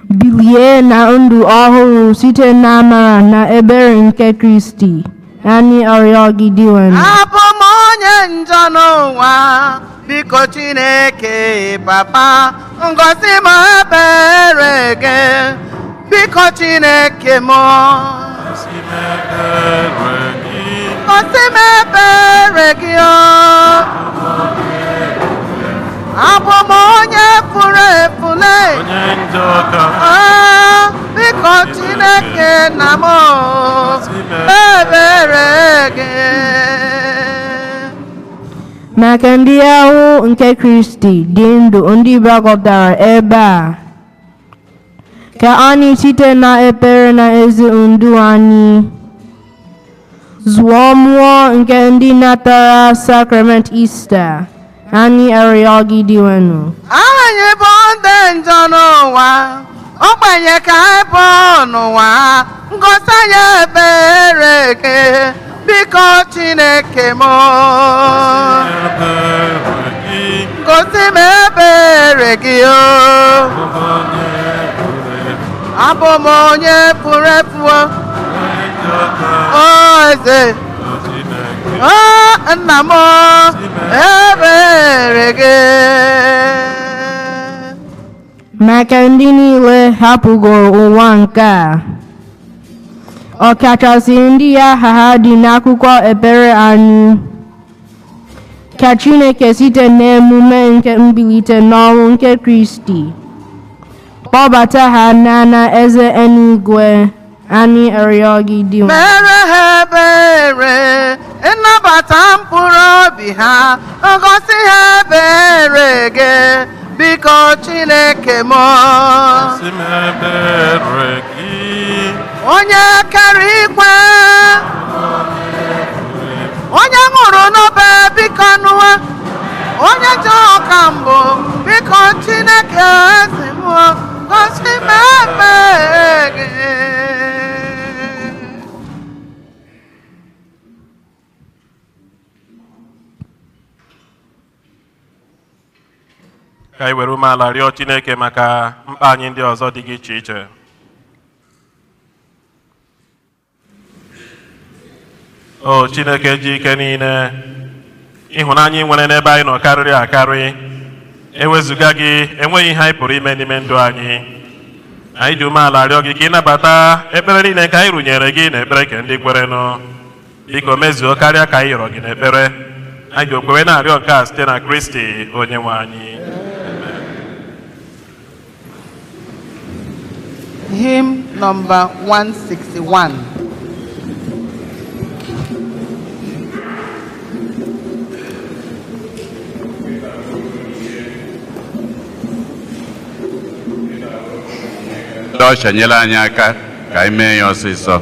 bilie na ndụ ọhụrụ site n'amara na ebere nke Kristi. Anyị arịọ gị, Dinwenụ. Abụ m onye njọ n'ụwa. Biko Chineke papa, ngozi m ebere gị. Biko Chineke m, gosi m ebere gị. O abụ m onye furu efule. Ah, biko Chineke na m ebere gị. Maka ndị ahụ nke Kristi dị ndụ ndị gbakọtara ebe a, ka anyị site na ekpere na ezi ndụ anyị zụọ mmụọ nke ndị natara sakrament Ista. Anyị arịọ gị Dinwenụ. Anyị bụ ndị njọ n'ụwa, ogbenye ka anyị bụ n'ụwa, ngosi anyị ebere gị, biko Chineke m. Gosi m ebere gị o. Abụ m onye furu efu o. O eze, o nna m, ebere gị. Maka ndị niile hapụgoro ụwa nke a, ọkachasị ndị aha ha dị n'akwụkwọ ekpere anyị, ka Chineke site n'emume nke mbilite n'ọnwụ nke Kristi kpọbata ha n'ala eze eluigwe. Anyị arịọ gị Dinwenụ. Mere ha ebere, nnabata mkpụrụ obi ha, ngosi ha ebere gị, biko Chineke m. Gosi m ebere gị. Onye kere igwe, onye nwụrụ n'obe, biko nụwa, onye ji ọka mbụ, biko Chineke ezi m, gosi m ebere gị. Ka anyị were umeala rịọ Chineke maka mkpa anyị ndị ọzọ dị iche iche. O Chineke ji ike niile, ịhụnanya ị nwere n'ebe anyị nọ karịrị akarị. Ewezụga gị, enweghị ihe anyị pụrụ ime n'ime ndụ anyị. Anyị ji umeala rịọ gị ka ị nabata ekpere niile nke anyị rụnyere gị na ekpere nke ndị kwerenụ. Biko mezuo karịa ka anyị yọrọ gị n'ekpere. Anyị ji okwukwe na-arịọ nke a site na Kristi onye nwe anyị. Hymn number 161. Ndị usher, nyere anyị aka ka anyị mee ya ọsịsọ.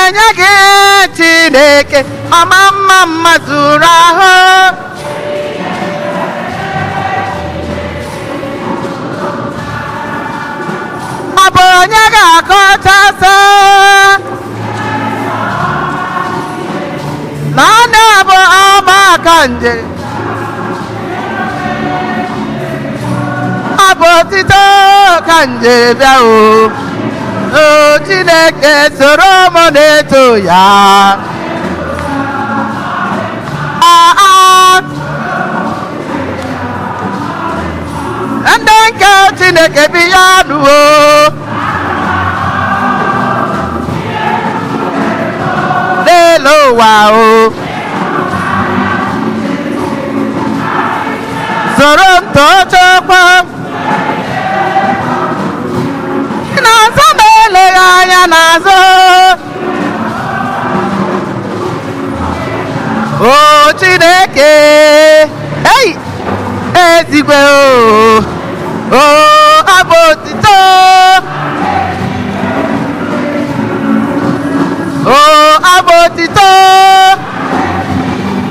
na-enye gị Chineke ọma mma mma zuru ahụ. Ọ bụ onye ga-akọchasị na ọ na-abụ ọma aka nje. Ọ bụ otito ka nje bịa o. O Chineke, soro m na-eto ya. Ah, ah. Ndị nke Chineke bi ya nụo. N'elu ụwa o. Soro m too Chukwu. N'azụ m eleghị anya n'azụ. O Chineke, ei, ezigwe o, o abụ otito. O abụ otito.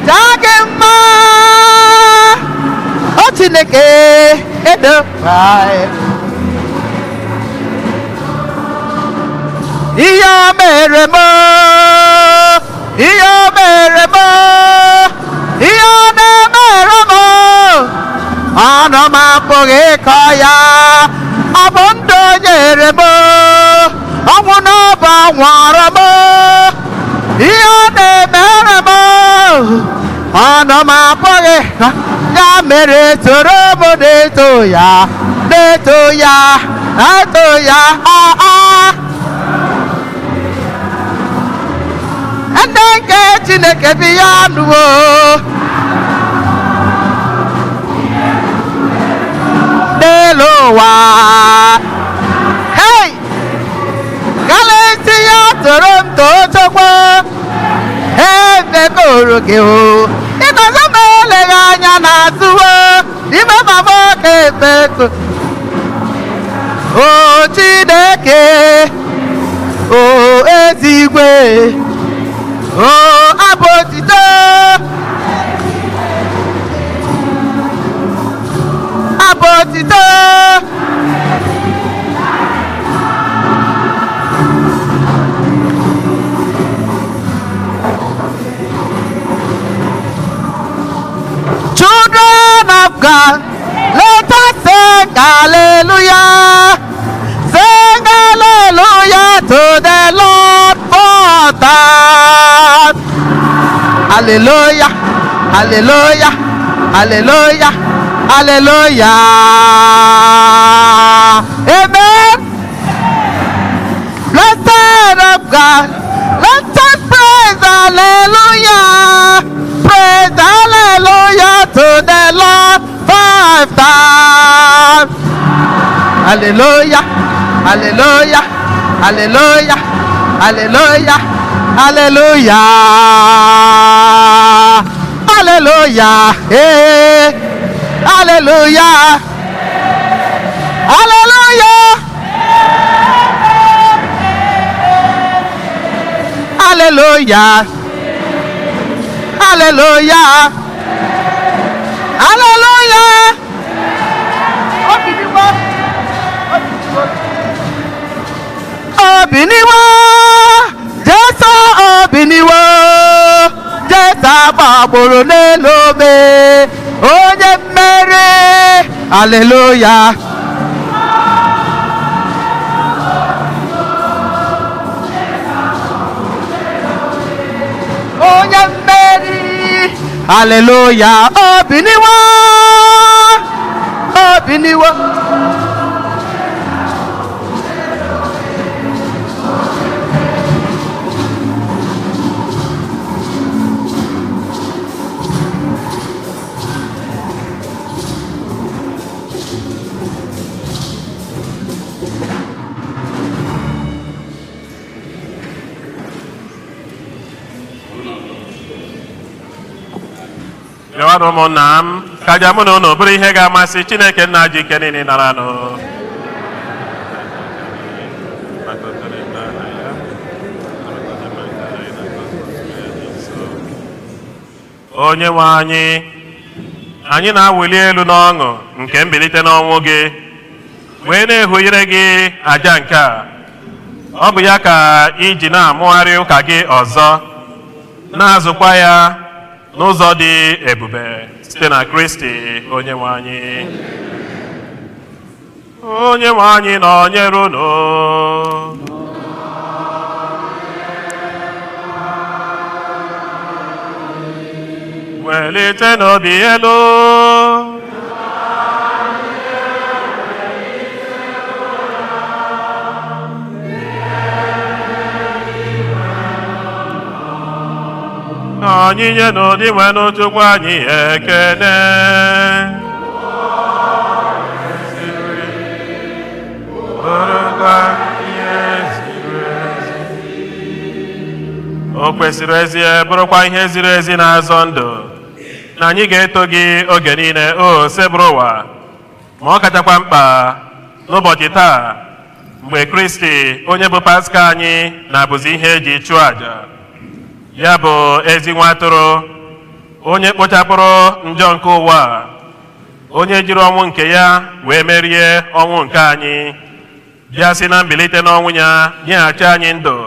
Jaa gị mma. O Chineke, edo. Ihe o mere m, ihe o mere m, ihe ọ na-emere m, ọnụ m apụghị ịkọ ya. Ọ bụ ndụ o nyere m, ọnwụ n'ọbụ nwụọrọ m. Ihe ọ na-emere m, ọnụ m apụghị ịkọ ya. Mere soro m na-eto ya, na-eto ya, na-eto ya. Ah, ah. Ndị nke Chineke bi ya nụwo n'elu ụwa. Hei, galesi ya toro m too Chukwu. Emegoro gị o ịnọzọ m eleghị anya n'azụwo ime mama ka ekpeko. O Chineke, o ezigwe, o abụ otito, abụ otito. Children of God, let us sing hallelujah. Sing hallelujah to the Lord for that. Hallelujah, hallelujah, hallelujah, hallelujah. Amen. Blessed of God, let us praise hallelujah. Praise hallelujah to the Lord five times. Hallelujah, hallelujah, hallelujah, hallelujah, hallelujah, hallelujah, hey, hallelujah, hallelujah, hallelujah, hallelujah, hallelujah. Obiniwo, Jesu obiniwo, Jesu agbagburu n'elu obe, onye mmeri, hallelujah. Onye mmeri, hallelujah, obiniwo, obiniwo. Bịawanụ ụmụnna m, ka aja mụ na unu bụrụ ihe ga-amasị Chineke nna ji ike niile nara nụ. Onye nwe anyị, anyị na-awụli elu n'ọṅụ nke mbilite n'ọnwụ gị, wee na-ehunyere gị àjà nke a. Ọ bụ ya ka iji na-amụgharị ụka gị ọzọ, na-azụkwa ya n'ụzọ dị ebube site na Kristi onye nwe anyị. Onye nwe anyị nọnyere unu. Welite n'obi elu. Anyị nye n'ụdị nwenụ Chukwu anyị ekele. Bụrụkwa ihe ziri ezi. O kwesịrị ezie, bụrụkwa ihe ziri ezi na-azọ ndụ, na anyị ga-eto gị oge niile, o sebụrụ ụwa, ma ọ kachakwa mkpa n'ụbọchị taa, mgbe Kristi onye bụ Paska anyị na-abụzi ihe eji chụọ àjà, ya bụ ezi nwa atụrụ onye kpochapụrụ njọ nke ụwa, onye jiri ọnwụ nke ya wee merie ọnwụ nke anyị, bịa sị na mbilite n'ọnwụ ya nyeghachi anyị ndụ.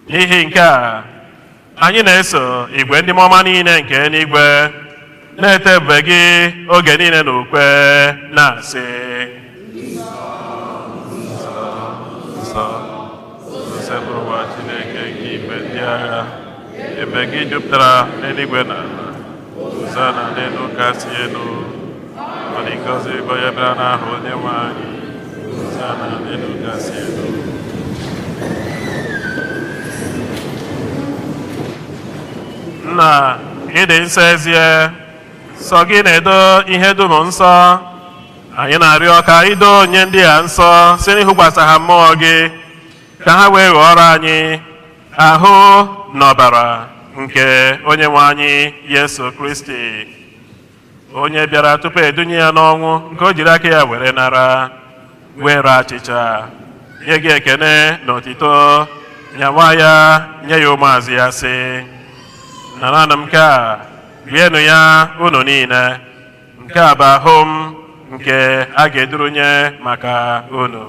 N'ihi nke a, anyị na-eso igwe ndị mmụọ ọma niile nke eluigwe na-ete ebube gị oge niile n'ukwe na-asị: Nsọ, Osebụrụwa Chineke nke igwe ndị agha, ebe gị jupụtara n'eluigwe na ala. Hosana n'elu kasị elu. Ọ dị ngọzi bụ onye bịara n'aha onye nwe anyị. Hosana n'elu kasị elu. Nna, ịdị nsọ ezie, sọ gị na-edo ihe dum nsọ. Anyị na-arịọ ka ido onye ndị a nsọ si n'ịhụkwasị ha mmụọ gị, ka ha wee ghọrọ anyị ahụ na ọbara nke onye nwe anyị Yesu Kristi, onye bịara tupu edunye ya n'ọnwụ nke o jiri aka ya were nara, were achịcha nye gị ekene na otito, nyawa ya nye ya ụmụazụ ya, sị: Naranụ nke a, rienụ ya unu niile. Nke a bụ ahụ m nke a ga-edurunye maka unu.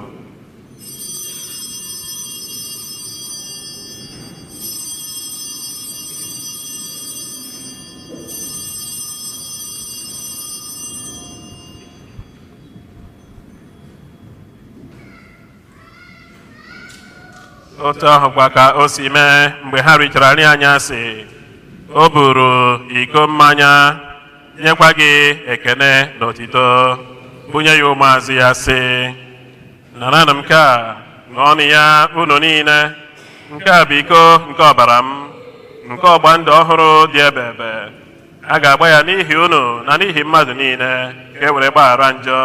Otu ahụkwa ka o si mee mgbe ha richara nri anyasị, o buru iko mmanya, nyekwa gị ekene na otito, bunye ya ụmụazụ ya, sị: Naranụ nke a, ṅụọnụ ya unu niile. Nke a bụ iko nke ọbara m, nke ọgba ndụ ọhụrụ dị ebe ebe. A ga-agba ya n'ihi unu na n'ihi mmadụ niile, ka e were gbaghara njọ.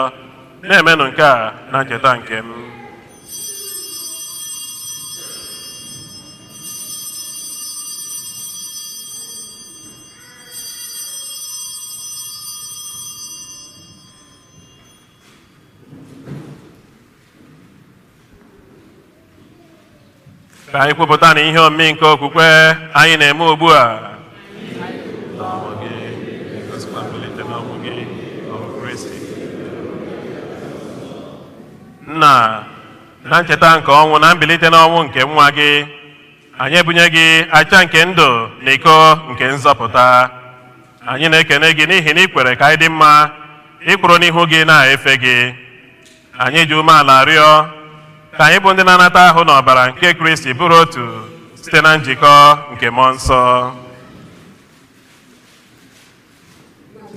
Na-emenụ nke a na ncheta nke m. Ka anyị kwupụta na ihe omimi nke okwukwe anyị na-eme ugbu a. N'ọnwụ gị, gosikwa mbilite n'ọnwụ gị, ọ bụ Kristi. Nna, na ncheta nke ọnwụ na mbilite n'ọnwụ nke nwa gị, anyị ebunye gị aja nke ndụ na iko nke nzọpụta. Anyị na-ekene gị n'ihi na ị kwere ka anyị dị mma ịkwụrụ n'ihu gị na-efe gị. Anyị ji umeala rịọ ka anyị bụ ndị na-anata ahụ na ọbara nke Kristi bụrụ otu site na njikọ nke Mmụọ Nsọ.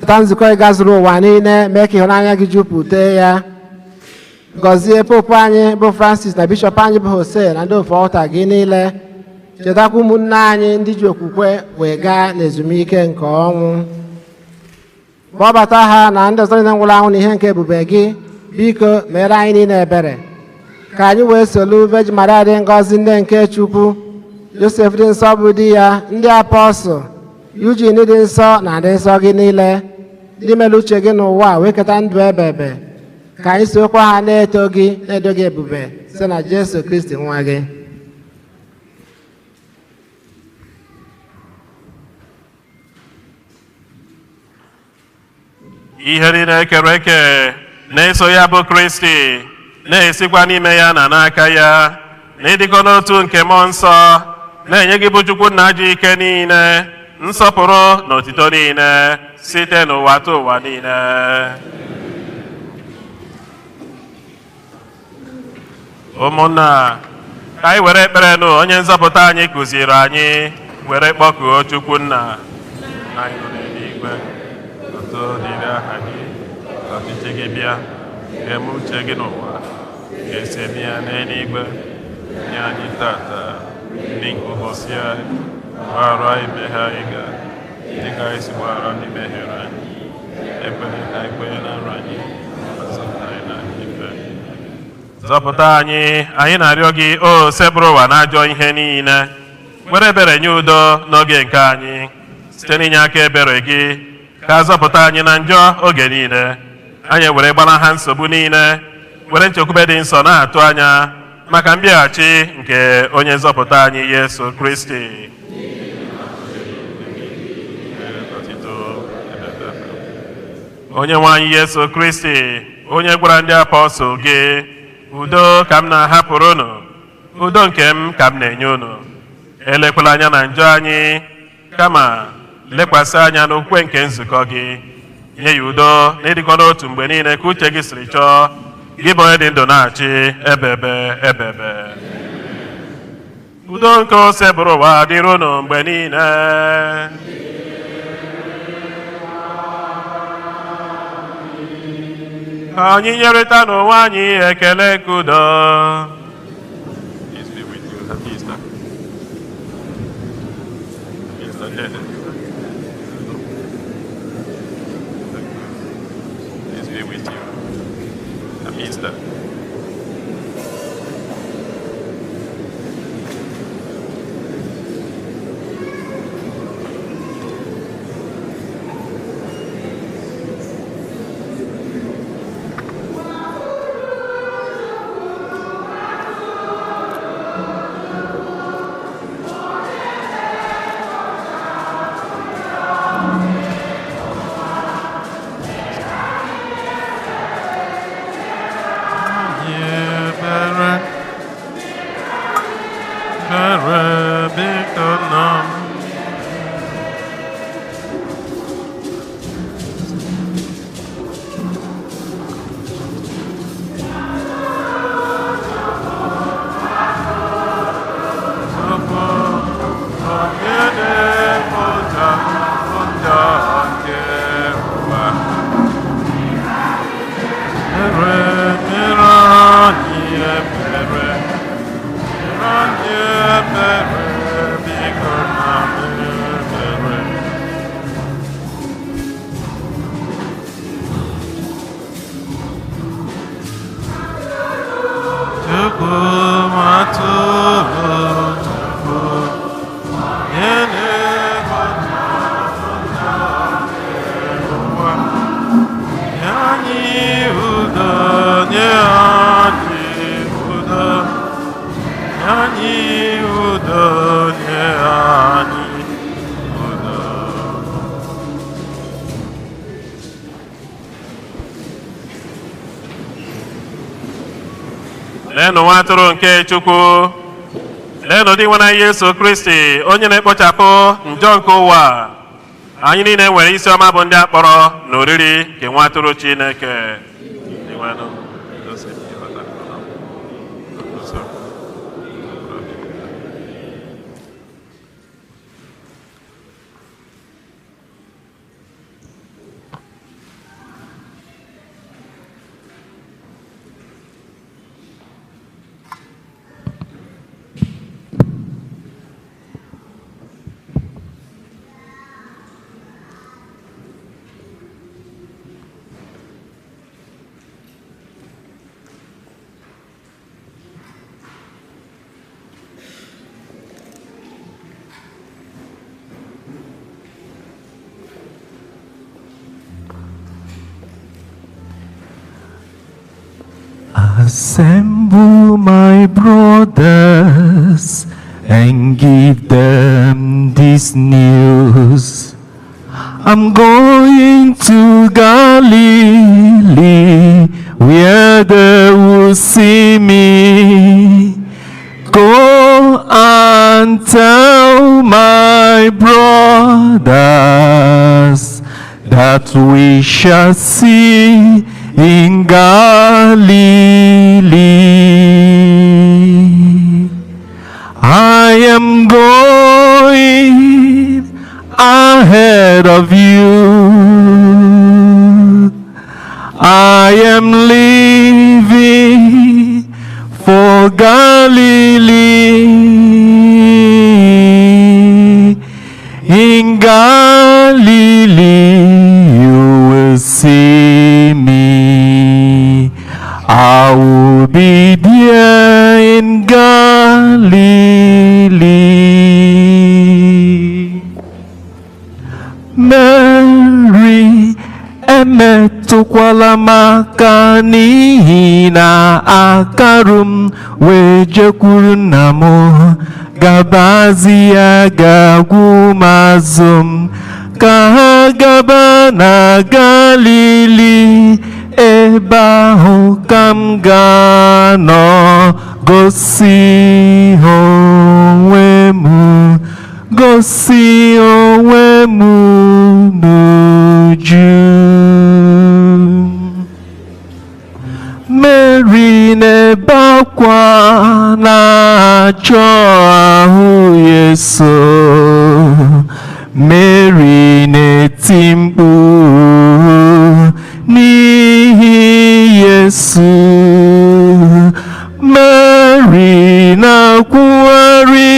Cheta nzukọ ị gazuru ụwa niile, mee ka ịhụnanya gị jupụta ya. Gọzie popu anyị bụ Francis na bishọp anyị bụ Jose na ndị ofe ọta gị niile. Chetakwa ụmụnne anyị ndị ji okwukwe wee gaa n'ezumike nke ọnwụ. Kpọbata ha na ndị ọzọ niile nwụrụ anwụ n'ihe nke ebube gị. Biko mere anyị niile ebere, ka anyị wee solu Virgin Maria dị ngọzi, nne nke Chukwu, Josef dị nsọ bụ di ya, ndị apọstụl, Eugene dị nsọ na ndị nsọ gị niile, ndị mere uche gị n'ụwa wee keta ndụ ebe ebe, ka anyị sokwa ha na-eto gị, na-edo gị ebube, site na Jesu Kristi nwa gị. Ihe niile ekere eke na-eso ya bụ Kristi, na-esikwa n'ime ya na n'aka ya, na ịdịkọ n'otu nke Mmụọ Nsọ, na-enye gị bụ Chukwu nna ji ike niile, nsọpụrụ na otito niile site n'ụwa tụ ụwa niile. Ụmụnna, ka anyị were ekpere nụ onye nzọpụta anyị kụziri anyị were kpọkuo Chukwu nna. Nna anyị nọ n'eluigwe, otuto dịrị aha gị, ka ọchịchị gị bịa, ka eme uche gị n'ụwa ka esi eme ya n'eluigwe. Nye anyị tata nri nke ụbọchị anyị, gbaghara anyị mmehie anyị ga dịka anyị si gbaghara ndị mehiere anyị, ekwela ka anyị kwenye na nrọ anyị, ma zọpụta anyị na ife. Zọpụta anyị, anyị na-arịọ gị, o sebụrụ ụwa n'ajọ ihe niile, were ebere nye udo n'oge nke anyị, site n'inye aka ebere gị ka zọpụta anyị na njọ oge niile, anyị were gbalaha nsogbu niile, were nchekwube dị nsọ na-atụ anya maka mbịaghachi nke onye nzọpụta anyị Yesu Kristi. Onye nwe anyị Yesu Kristi, onye gwara ndị apọstụl gị, udo ka m na-ahapụrụ unu, udo nke m ka m na-enye unu, elekwala anya na njọ anyị, kama lekwasị anya n'okwukwe nke nzukọ gị, nye ya udo na ịdịkọ n'otu mgbe niile ka uche gị siri chọọ, gị bụ onye dị ndụ na-achị ebebe ebebe. Udo nke ose bụrụ ụwa dịrị unu mgbe niile. Ka anyị nyerịta n'onwe anyị ekele nke udo. Peace be with you. Happy Easter. Happy Easter, Dede. Peace be with you. Happy Easter. Ebere, ebere biko nna m. Chukwu, onye na-ekpocha njọ nke ụwa. Ebere dịrị anyị ebere, dịrị anyị ebere, biko nna m ebere. Chukwu matụrụ Chukwu, onye na-ekpocha njọ nke ụwa. Nye anyị udo, nye anyị udo, nye anyị udo, nye anyị udo. Leenụ nwa atụrụ nke Chukwu, leenụ dị nwe anyị Yesu Kristi, onye na-ekpochapụ njọ nke ụwa. Anyị niile nwere isi ọma bụ ndị akpọrọ n'oriri nke nwa atụrụ Chineke. Dinwenụ, Joseph, ịghọta ụzọ. Assemble my brothers and give them this news. I'm going to Galilee, where they will see me. Go and tell my brothers that we shall see in Galilee. I am going ahead of you. I am leaving for Galilee. In Galilee you will see me. I will be there in Galilee. Mary, emetụkwala m aka n'ihi na akarụ m wee jekwuru nna m gabazi ya ga-agwụ m azụ m ka ha gaba na Galili ebe ahụ ka m ga-anọ gosi ha onwe m gosi onwe m n'uju. Mary na-ebe akwa na-achọ ahụ Yesu. Mary na-eti mkpu n'ihi Yesu. Mary na-akwụgharị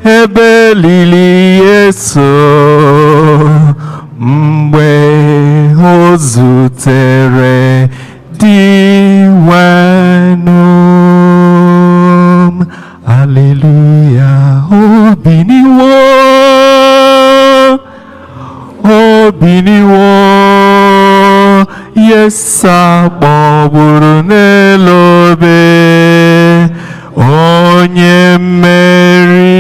ebe lili Yesu mgbe o zutere Dinwenụ m. Haleluya, obiniwo, obiniwo, Yesu akpọgburu n'elu obe, onye mmeri.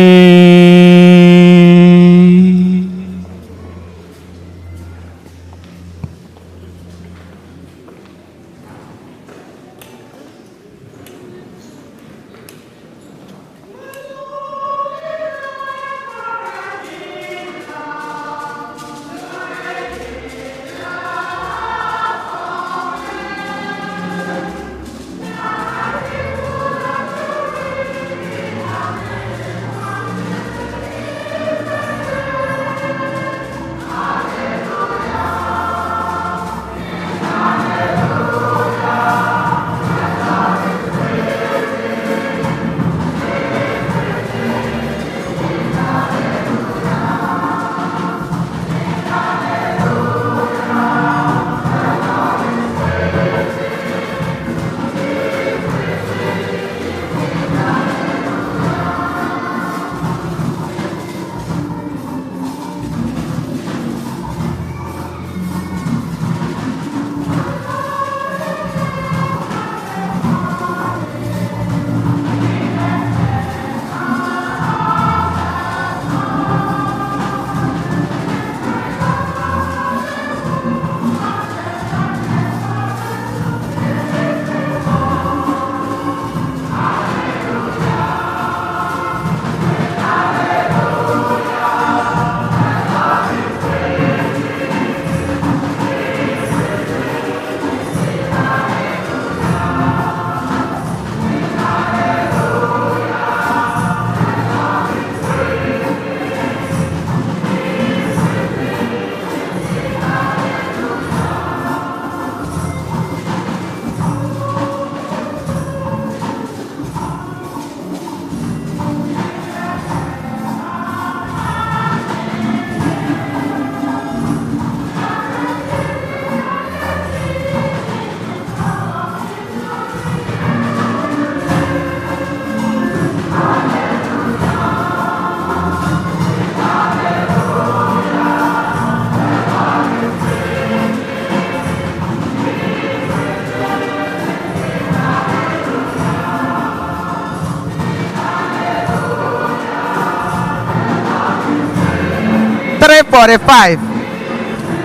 3:45.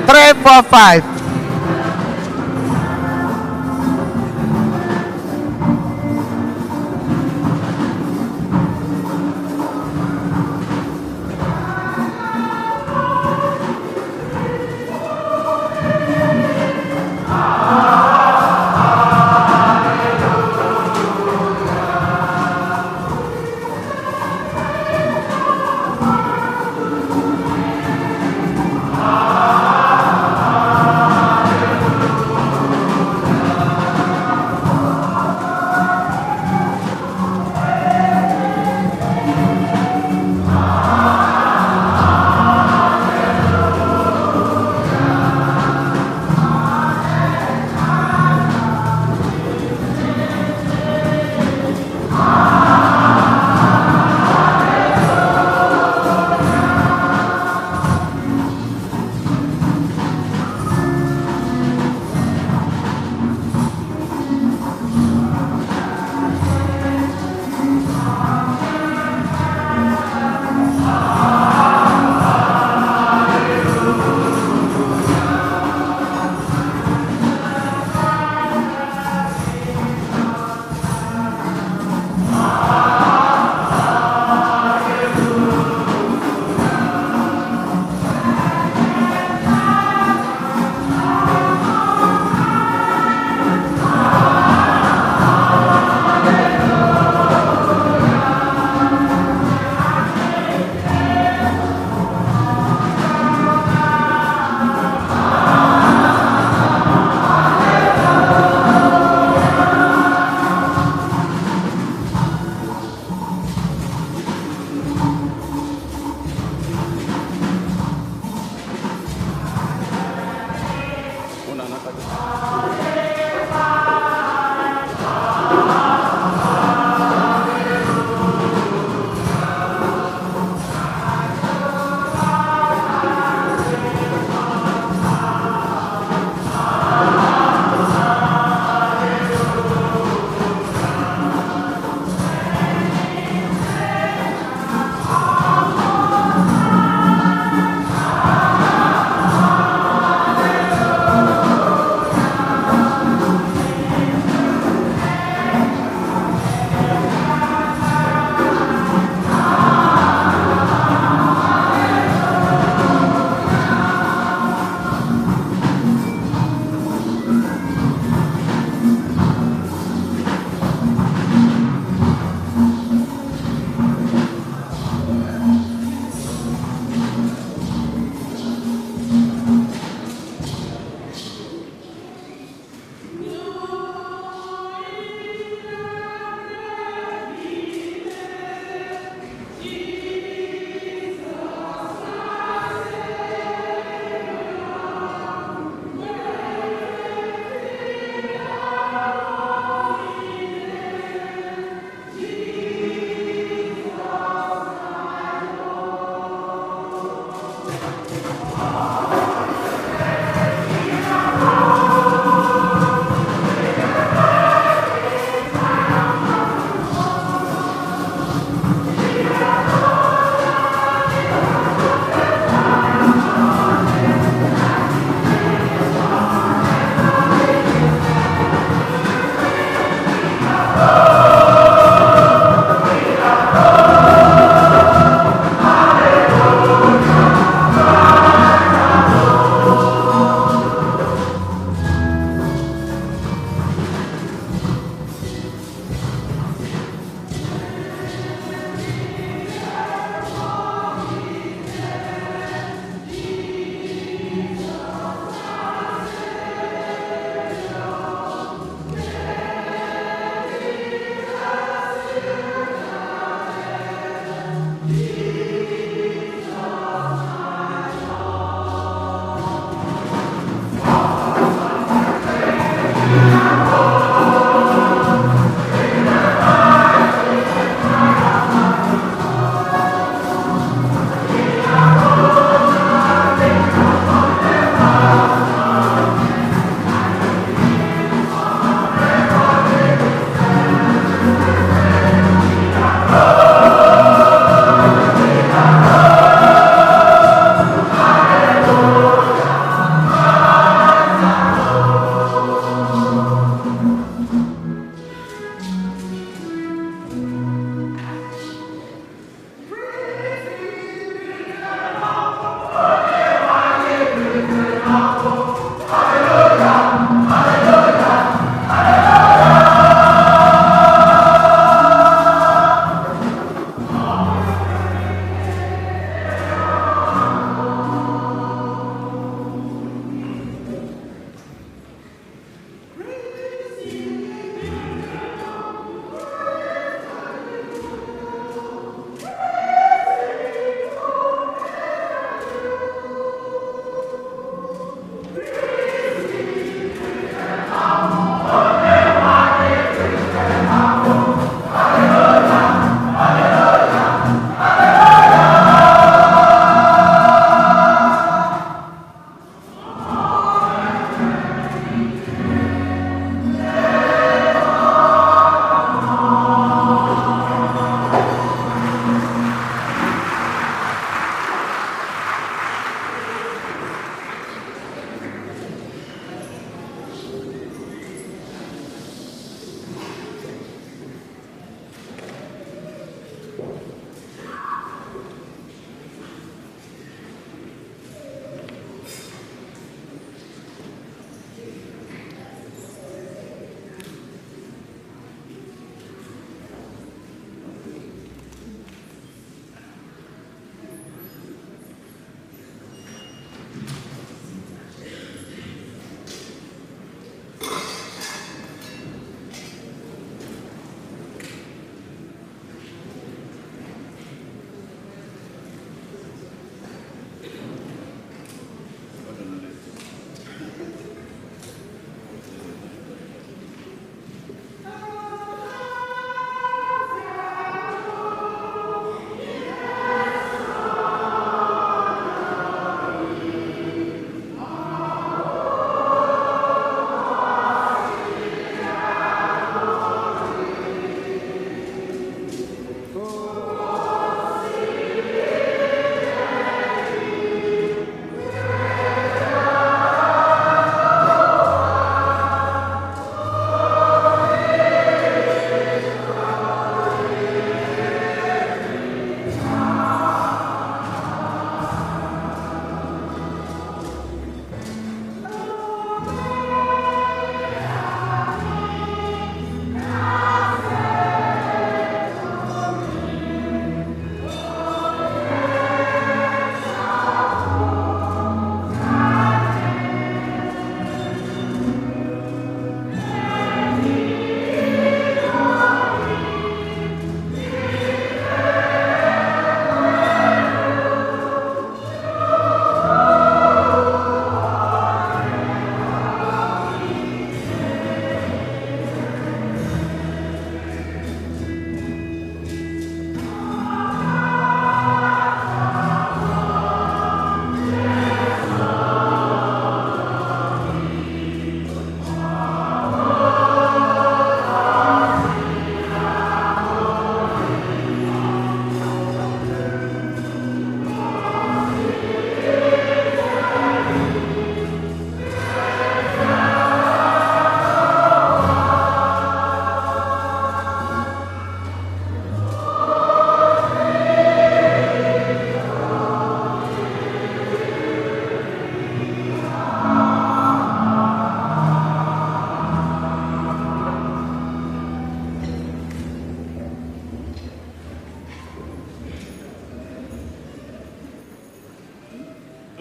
345.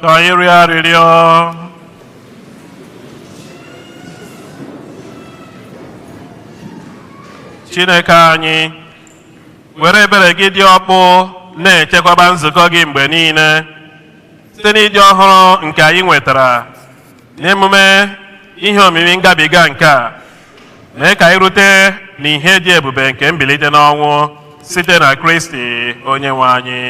Ka anyị rịọ arịrịọ. Chineke anyị, were ebere gị dị ọkpụ na-echekwaba nzukọ gị mgbe niile site n'ịdị ọhụrụ nke anyị nwetara n'emume ihe omimi ngabiga nke a, mee ka anyị rute n'ihe dị ebube nke mbilite n'ọnwụ site na Kristi onye nwe anyị.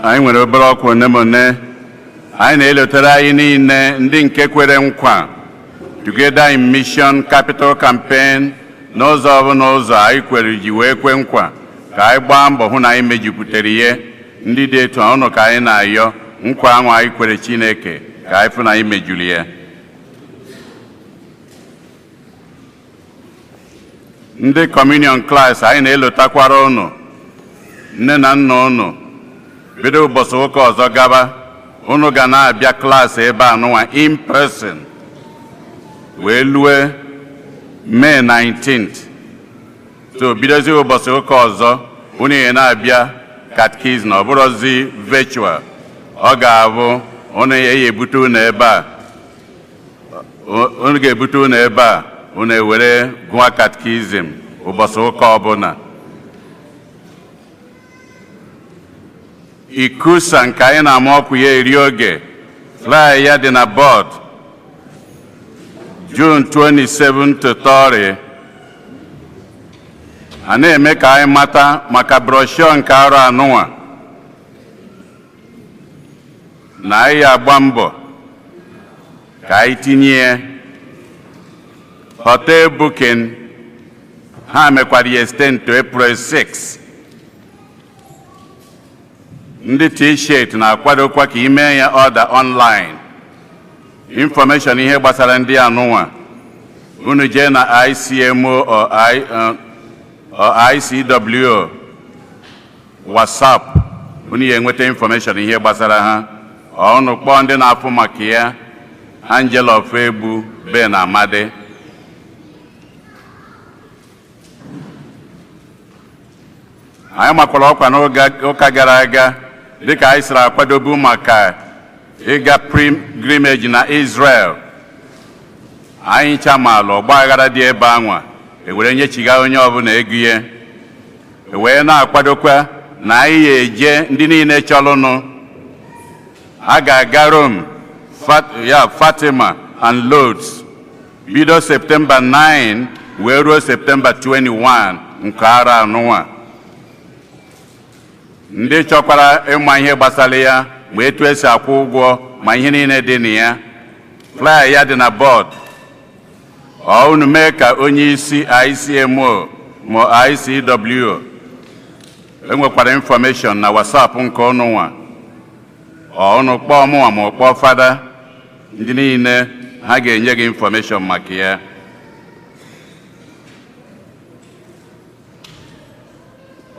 Anyị nwere obere ọkwa one ma one anyị na-elotere anyị niile ndị nke kwere nkwa Together in Mission Capital Campaign. N'ụzọ ọbụla ụzọ anyị kwere ji wee kwe nkwa, ka anyị gbaa mbọ hụ na anyị mejupụtara ihe ndị dị etu a ụnụ, ka anyị na-ayọ nkwa ahụ anyị kwere Chineke, ka anyị fụ na anyị mejuru ya. Ndị communion class, anyị na-elotakwara ụnụ, nne na nna ụnụ, bido ụbọchị ụka ọzọ gaba, unu ga na-abịa klaasị ebe a nụnwa in person wee lue May 19th. So bidozie ụbọchị ụka ọzọ, unu ya na-abịa catechism, ọ bụrụzi virtual. Ọ ga-abụ unu ya ebute unu ebe a, unu ga-ebute unu ebe a, unu ewere gụọ catechism ụbọchị ụka ọbụla. Ikusa nke anyị na-ama ọkụ ya eri oge, flyer ya dị na board, June 27 to 30. A na-eme ka anyị mata maka brochure nke arọ anụnwa na anyị agba mbọ ka anyị tinye ya. Hotel booking ha mekwara ya extend to April 6. Ndị T-shirt na-akwadokwa ka ime ya order online. Information ihe gbasara ndị anụnwa, unu jee na ICMO or or ICWO WhatsApp, unu ya enweta information ihe gbasara ha. Ọ unu kpọọ ndị na-afụ maka ya, Angela Ofegbu, Ben Amadi. Anyị makwara ọkwa n'oge ụka gara aga, dịka anyị siri akwadobu maka ịga pilgrimage na Israel. Anyị ncha maala ọgba aghara dị ebe anwa, ewere nyechiga onye ọbụla ego ya, wee na-akwadokwa na anyị ya eje. Ndị niile chọrọnụ a ga-aga Rome, ya Fatima and Lourdes, bido Septemba 9 wee ruo Septemba 21 nke arọ anụnwa. Ndị chọkwara ịma ihe gbasara ya, ma etu esi akwụ ụgwọ, ma ihe niile dị na ya, flyer ya dị na board. Ọ unu mee ka onye isi ICMO ma ICWO enwekwara information na WhatsApp nke unu nwa. Ọ unu kpọọ mụnwa ma ọ kpọọ fada, ndị niile ha ga-enye gị information maka ya.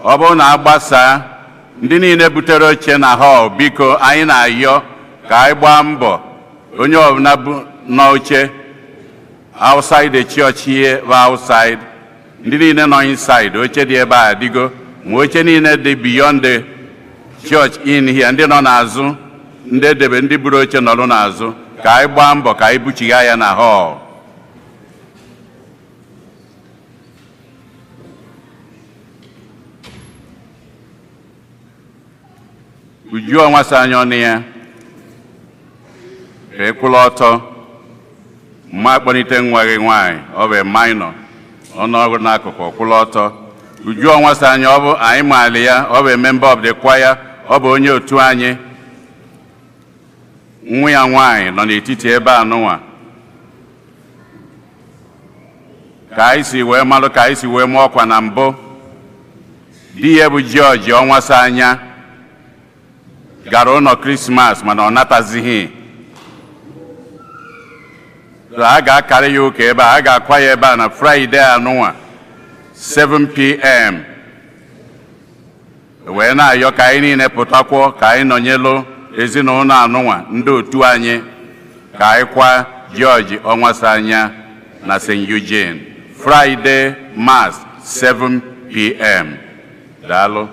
Ọ bụrụ na agbasaa, ndị niile butere oche na hall, biko, anyị na-ayọ ka anyị gbaa mbọ, onye ọbụla bụ n'oche outside the church here bụ outside, ndị niile nọ inside, oche dị ebe a adịgo, ma oche niile dị beyond the church in here, ndị nọ n'azụ, ndị edebe, ndị buru oche nọrọ n'azụ, ka anyị gbaa mbọ ka anyị buchigha ya na hall. Uju ọnwa sa anya ọnụ ya ka ị kwụrụ ọtọ mma kpọlite nwa gị nwaanyị. Ọ bụ minor, ọnụọgụ n'akụkụ kwụrụ ọtọ. Uju ọnwa sa anya, ọ bụ anyị maali ya, ọ bụ member of the choir, ọ bụ onye otu anyị. Nwa ya nwaanyị nọ n'etiti ebe a nụnwa. Ka anyị si wee malụ, ka anyị si wee mụọ ọkwa na mbụ, di ya bụ George ọnwasa anya gara ụlọ Krismas, mana ọ natazighị. A ga-akarị ya ụka ebe a, a ga-akwa ya ebe a na Fraịde anụnwa, 7 p.m. Wee na-ayọ ka anyị niile pụtakwuo ka anyị nọnyelụ ezinụlọ anụnwa, ndị otu anyị, ka anyị kwa George Ọnwasanya na St. Eugene, Friday Mass, 7 p.m. Daalụ.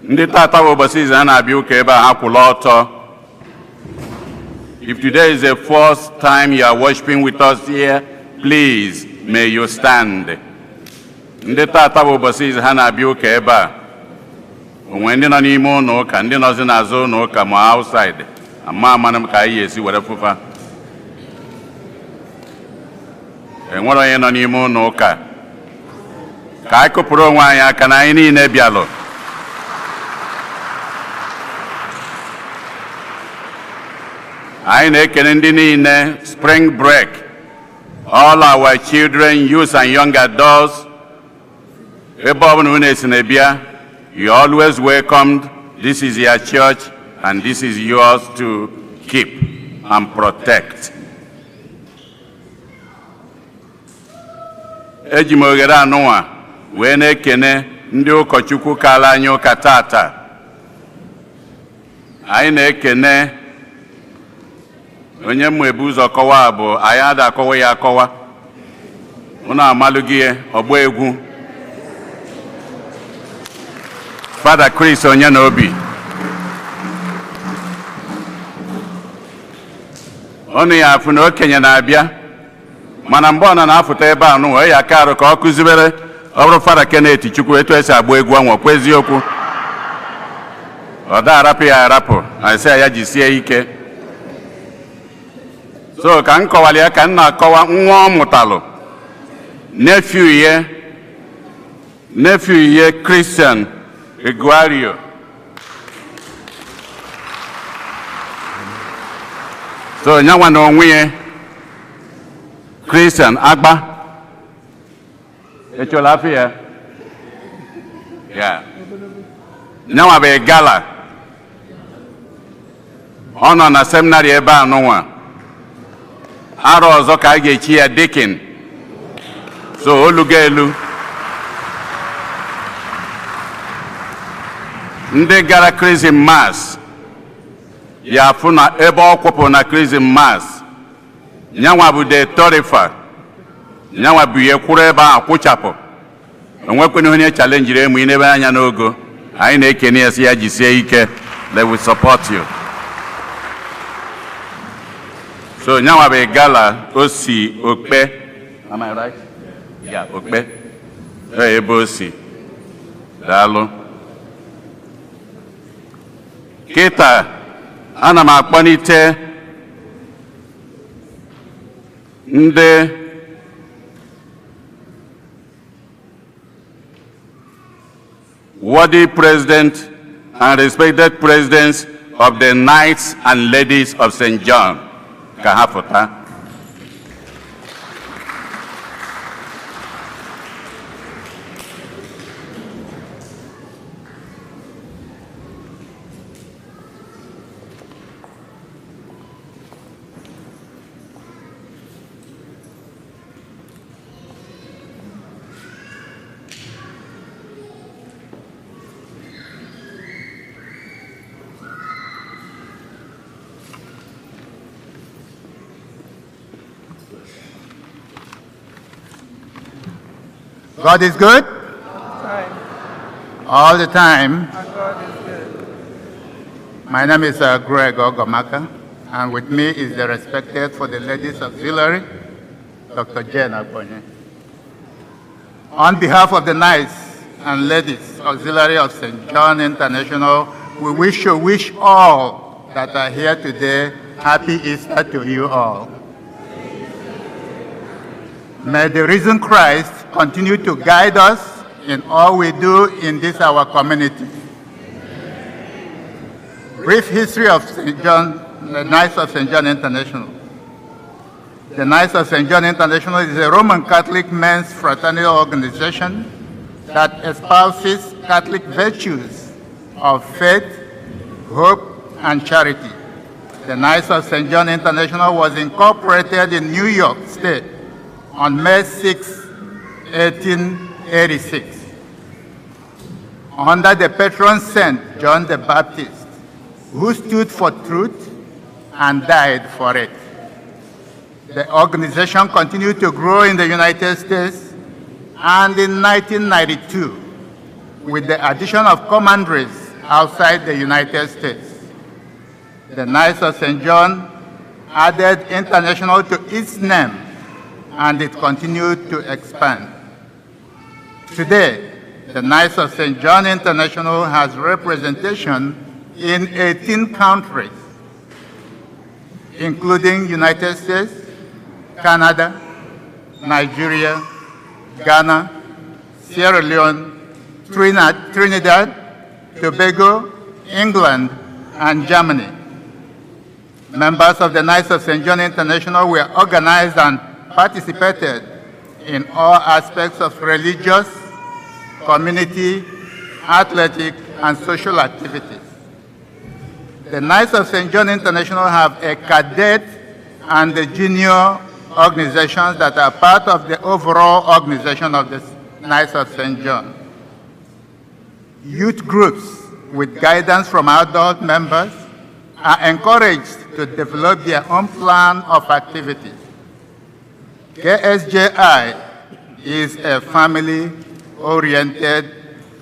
Ndị tata bụ ụbọchị izu a na-abịa ụka ebe a, ha kwụla ọtọ. If today is the first time you are worshiping with us here, please may you stand. Ndị tata bụ ụbọchị izu ha na-abịa ụka ebe a, onwe ndị nọ n'ime ụlọ ụka, ndị nọzi n'azụ ụlọ ụka ma outside, ama amana m ka anyị esi were fụfa. Enwere onye nọ n'ime ụlọ ụka? Ka anyị kụpụrụ onwe anyị aka na anyị niile bịalụ. Anyị na-ekele ndị niile. Spring break, all our children, youth and young adults, ebe ọbụla unu esi na-ebịa, you always welcomed. This is your church and this is yours to keep and protect. Eji m oghere anụnwa wee na-ekene ndị ụkọchukwu kala anyị ụka tata. Anyị na-ekene onye mmụ ebu ụzọ kọwa bụ anyị ada akọwa ya akọwa, unu amalụghị ya, ọgba egwu, Fada Chris onye na obi ọnụ ya afụ na okenye na-abịa, mana mgbe ọ nọ na-afụta ebe a nụ ya aka arụ ka ọ kụzibere ọ bụrụ Fada Kenneth Chukwu etu esi agba egwu ọnwa kwa. Eziokwu, ọ da arapụ ya arapụ, asị ya jisie ike. So ka m kọwara ya, ka m na-akọwa nwa ọ mụtalụ, nephew ya, nephew ya, Christian Iguario. So nyanwa na onwe ya, Christian Agba echola afọ ya ya, nyanwa bụ gala, ọ nọ na seminary ebe a nụnwa. Arọ ọzọ ka a ga-echi ya deacon, so olugo elu. Ndị gara Chrism Mass ya afụ na ebe ọ kwụpụ na Chrism Mass, nyanwa bụ the thurifer, nyanwa bụ ihe kwụrụ ebe ahụ kwụchapụ, onwekwana onye challengeri emu inebe anya n'ogo. Anyị na-ekene ya, sị ya jisie ike. They will support you. So nyanwa bụ gala, o si Okpe, am I right? Yeah, Okpe. Ee, ebe o si. Daalụ. Kịta ana m akpọlite ndị worthy president and respected presidents of the Knights and Ladies of St. John ka ha pụta. God is good all the time. My name is Greg Ogomaka, and with me is the respected for the Ladies Auxiliary, Dr. Jen Agbonye. On behalf of the Knights and Ladies Auxiliary of St. John International, we wish to wish all that are here today happy Easter to you all. May the risen Christ continue to guide us in all we do in this our community. Brief history of St. John, the Knights of St. John International. The Knights of St. John International is a Roman Catholic men's fraternal organization that espouses Catholic virtues of faith, hope, and charity. The Knights of St. John International was incorporated in New York State on May 6, 1886, under the patron saint John the Baptist, who stood for truth and died for it. The organization continued to grow in the United States, and in 1992, with the addition of commanderies outside the United States, the Knights of St. John added international to its name, and it continued to expand. Today, the Knights of St. John International has representation in 18 countries, including United States, Canada, Nigeria, Ghana, Sierra Leone, Trinidad, Tobago, England, and Germany. Members of the Knights of St. John International were organized and participated in all aspects of religious, community, athletic, and social activities. The Knights of St. John International have a cadet and a junior organizations that are part of the overall organization of the Knights of St. John. Youth groups with guidance from adult members are encouraged to develop their own plan of activities. KSJI is a family-oriented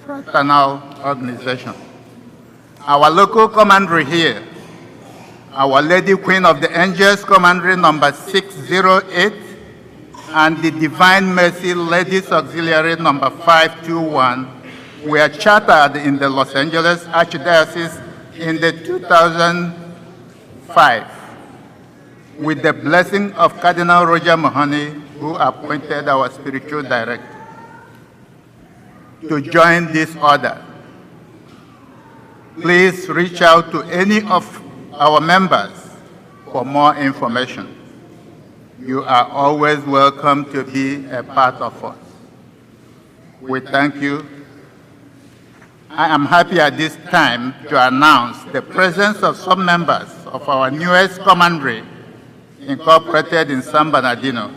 fraternal organization. Our local commandery here, Our Lady Queen of the Angels Commandery number 608 and the Divine Mercy Ladies Auxiliary number 521 were chartered in the Los Angeles Archdiocese in the 2005 with the blessing of Cardinal Roger Mahony, who appointed our spiritual director to join this order. Please reach out to any of our members for more information. You are always welcome to be a part of us. We thank you. I am happy at this time to announce the presence of some members of our newest commandery incorporated in San Bernardino.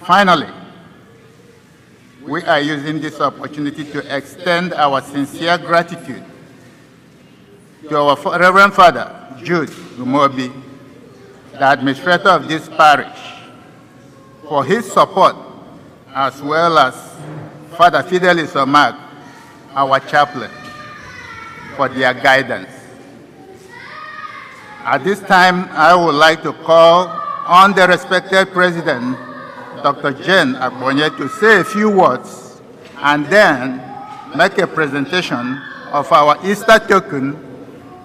Finally, we are using this opportunity to extend our sincere gratitude to our Reverend Father, Jude Umobi, the administrator of this parish, for his support, as well as Father Fidelis Omak, our chaplain, for their guidance. At this time, I would like to call on the respected President, Dr. Jane Agbonye, to say a few words and then make a presentation of our Easter token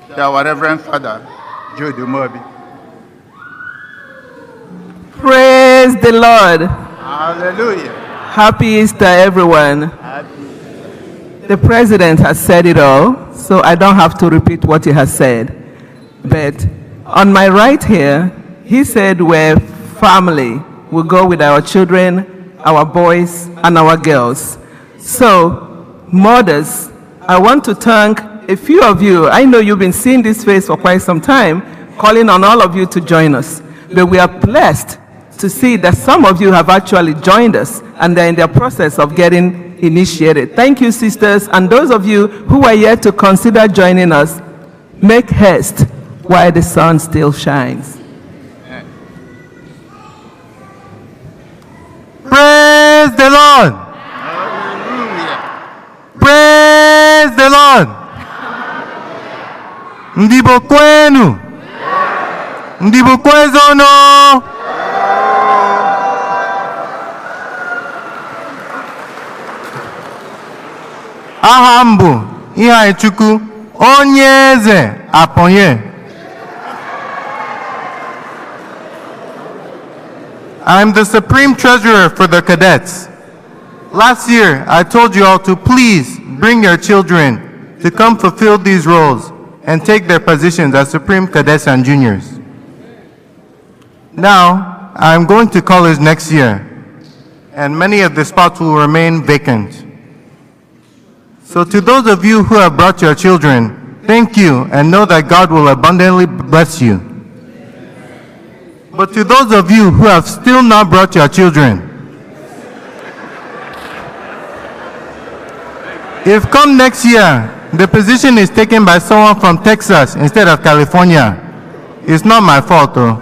to our Reverend Father, Jude Umobi. Praise the Lord. Hallelujah. Happy Easter, everyone. Happy. The president has said it all, so I don't have to repeat what he has said. But on my right here, he said we're family. We go with our children, our boys, and our girls. So, mothers, I want to thank a few of you. I know you've been seeing this face for quite some time, calling on all of you to join us. But we are blessed to see that some of you have actually joined us and they're in the process of getting initiated. Thank you, sisters, and those of you who are yet to consider joining us, make haste while the sun still shines. Praise the Lord. Hallelujah. Praise the Lord. Ndibo kwenu. Ndibo kwezono. Aha m bụ Ihaichukwu onye eze Aponye. I'm the Supreme Treasurer for the cadets. Last year, I told you all to please bring your children to come fulfill these roles and take their positions as Supreme Cadets and Juniors. Now, I'm going to college next year, and many of the spots will remain vacant. So to those of you who have brought your children, thank you and know that God will abundantly bless you. But to those of you who have still not brought your children, if come next year, the position is taken by someone from Texas instead of California, it's not my fault though.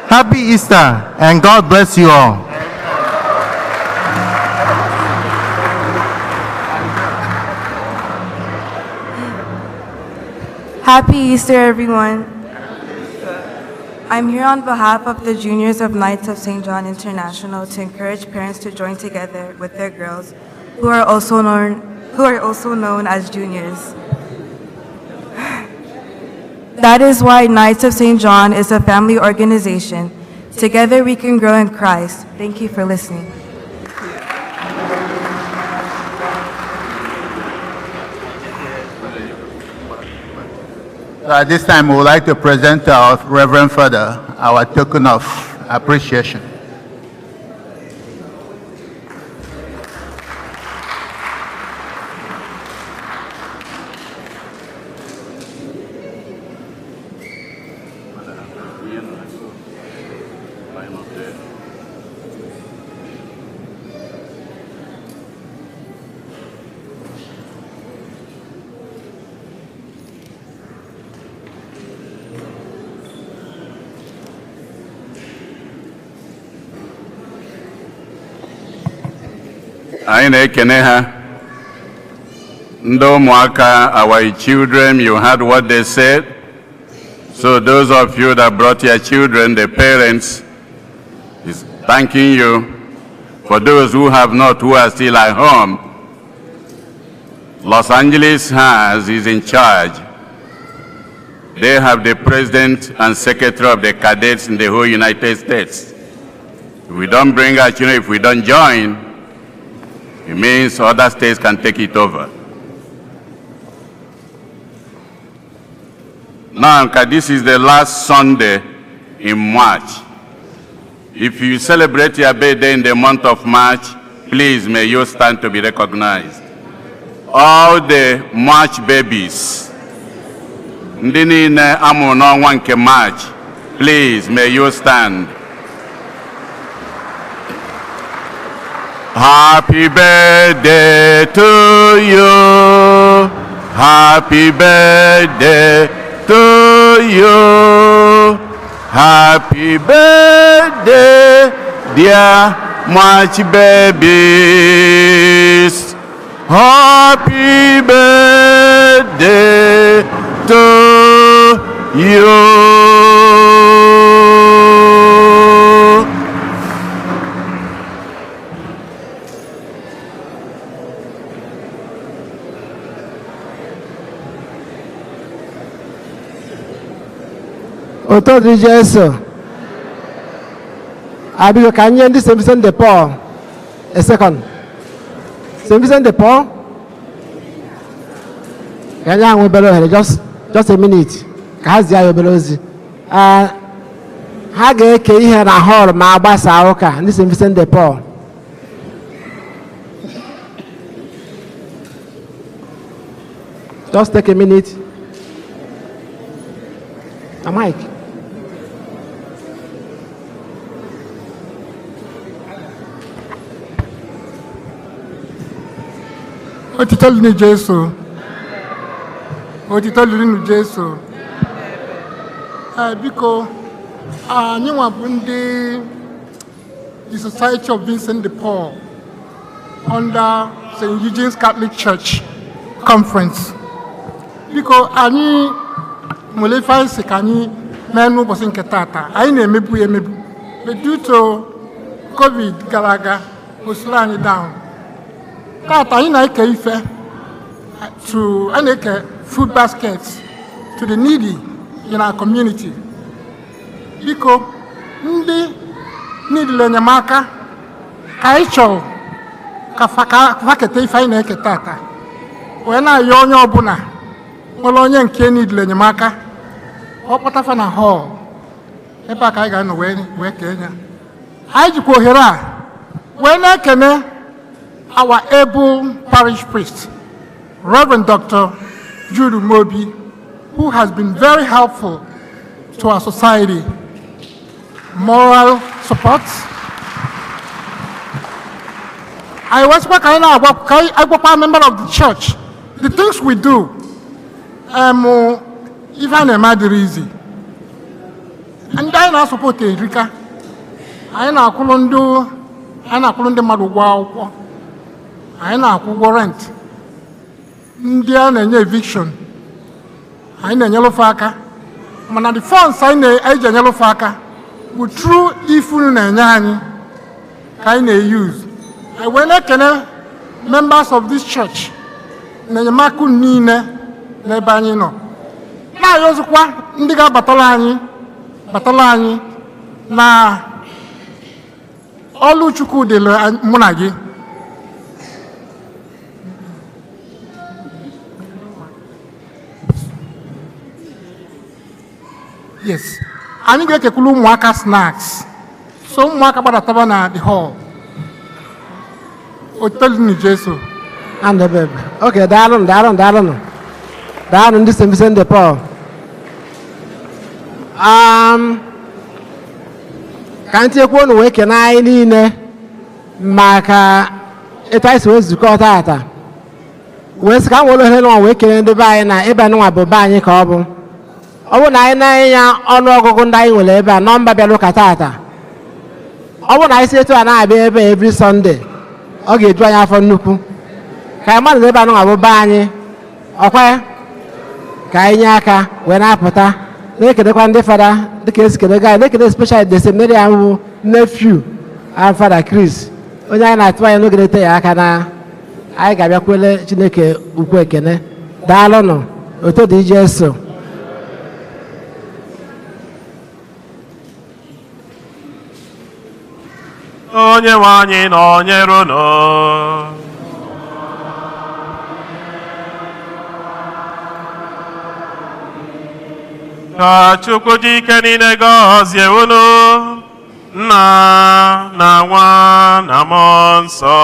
Happy Easter and God bless you all. Happy Easter, everyone. I'm here on behalf of the juniors of Knights of St. John International to encourage parents to join together with their girls, who are also known as juniors. That is why Knights of St. John is a family organization. Together we can grow in Christ. Thank you for listening. So at this time, we would like to present to our Reverend Father our token of appreciation. Anyị na-ekene ha. Ndị ụmụaka, our children, you heard what they said. So those of you that brought your children, the parents is thanking you. For those who have not, who are still at home, Los Angeles is in charge. They have the president and secretary of the cadets in the whole United States. If we don't bring our children, if we don't join, it means other states can take it over. Now, this is the last Sunday in March. If you celebrate your birthday in the month of March, please may you stand to be recognized. All the March babies, ndị niile amụrụ n'ọnwa nke March, please may you stand. Happy birthday to you. Happy birthday to you. Happy birthday, dear March babies. Happy birthday to you. Otito dịrị Jesu. Abiko, ka nye ndị St. Vincent de Paul a second. St. Vincent de Paul, ka nye ahụ obere ohere, just a minute, ka ha zie ya obere ozi. Ha ga-eke ihe na hall ma gbasaa ụka, ndị St. Vincent de Paul. Just take a minute. A mic. Otito dịrị Jesu. Otito dịrị Jesu. Ee, biko, anyị nwa bụ ndị the Society of Vincent de Paul under St. Eugene's Catholic Church Conference. Biko, anyị nwere ife anyị si ka anyị mee n'ụbọchị nke tata. Anyị na-emebu ya emebu. But due to COVID gara aga, o slow anyị down. Tata anyị na-eke ife to anyị na-eke food baskets to the needy in our community. Biko, ndị niile enyemaka ka anyị chọrọ ka fa keta ife anyị na-eke tata, wee na-ayọ onye ọbụla nwere onye nke niile enyemaka, ọ kpọtafa na hall ebe a ka anyị ga-anọ wee kee ya. Anyị jikwa ohere a Wee na-ekene our able parish priest, Reverend Dr. Jude Mobi, who has been very helpful to our society. Moral support. I was ka anyị na-agwa ka anyị agwakwa member of the church the things we do. Ife a na-eme adịrị izi. Ndị anyị na-asupport erika. Anyị na-akwụrụ ndị mmadụ ụgwọ akwụkwọ. Anyị na-akwụ ụgwọ rent. Ndị a na-enye eviction, anyị na-enyelụfe aka, mana the funds anyị na-eji enyelụfe aka bụ through ife unu na-enye anyị ka anyị na-use. Anyị wee na-ekene members of this church na enyemaka unu niile n'ebe anyị nọ, na-ayọzikwa ndị ga-abatala anyị, batala anyị na ọlụ Chukwu dịrị mụ na gị. Yes, anyị ga-ekekwulu ụmụaka snacks, so ụmụaka gbadataba na the hall. Otito Jesu. And bebe. Okay, daalụnụ, daalụnụ, daalụnụ. Daalụ ndị St. Vincent de Paul. Ka ntinyekwu unu wee kene anyị niile maka etu anyị si wee zukọ taata, wee sị ka m were ohere nwa wee kene ndị be anyị na ebe nwa bụ be anyị, ka ọ bụ ọ bụrụ na anyị na-anya ọnụ ọgụgụ ndị anyị nwere ebe a, nọmba bịara ụka taata, ọ bụrụ na anyị si etu a na-abịa ebe a every Sunday, ọ ga-eju anyị afọ nnukwu. Ka anyị mmadụ na ebe a nwa bụ be anyị, ọkwa ya ka anyị nye aka wee na-apụta, na-ekelekwa ndị fada dịka esi kelega anyị, na-ekele special the seminarian bụ nephew and Fada Chris, onye anyị na-atụ anya n'oge na-ete ya aka na anyị ga-abịakwele Chineke ukwu ekene. Daalụnụ, oto dị Jesu. Onye nwe anyị nọnyere unu. Ka Chukwu ji ike niile gọzie unu, Nna na Nwa na Mmụọ Nsọ.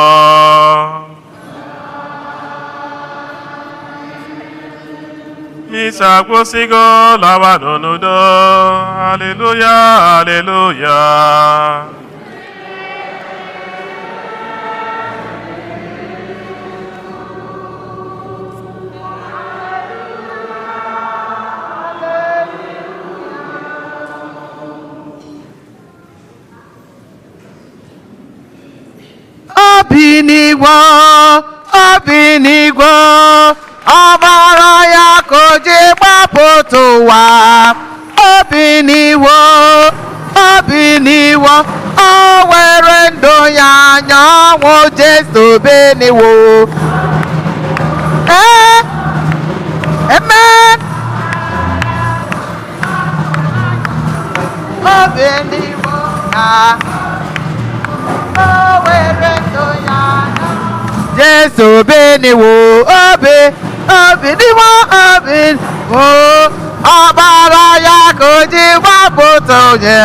Misa agwụsịgo, lawanụ n'udo. Haleluya, haleluya. Obi n'igwe, obi n'igwe, ọbara ya ka o ji gbapụta ụwa. Obi n'igwe, obi n'igwe, o were ndụ ya anya ọnwụ. Jesu beniwo. Ee, amen. Obi n'igwe na o were ndụ ya anya. Jesu beniwo, obi, obi n'igwe, obi o, ọbara ya ka o ji gbapụta onye.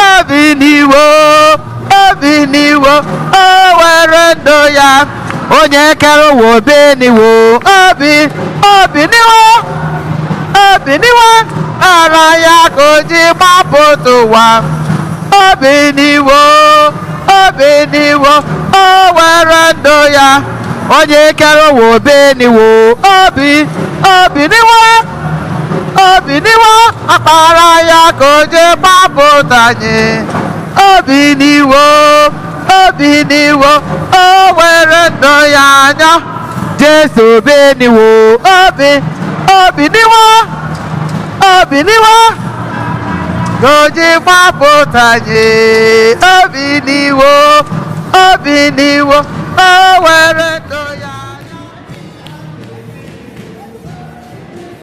Obi n'iwo, obi n'iwo, o were ndụ ya, onye kere ụwa, obi n'iwo, obi, obi n'iwo, obi n'iwo, ọbara ya ka o ji gbapụta ụwa. Obi n'iwo, obi n'iwo, o were ndụ ya, onye kere ụwa, obi n'iwo, obi, obi n'iwo, obi n'iwo, ọkpara ya ka o ji gbapụta anyị. Obi n'iwo, obi n'iwo, o were ndụ ya anya. Jesu obi n'iwo, obi, obi n'iwo, obi n'iwo, ka o ji gbapụta anyị. Obi n'iwo, obi n'iwo, o were ndụ.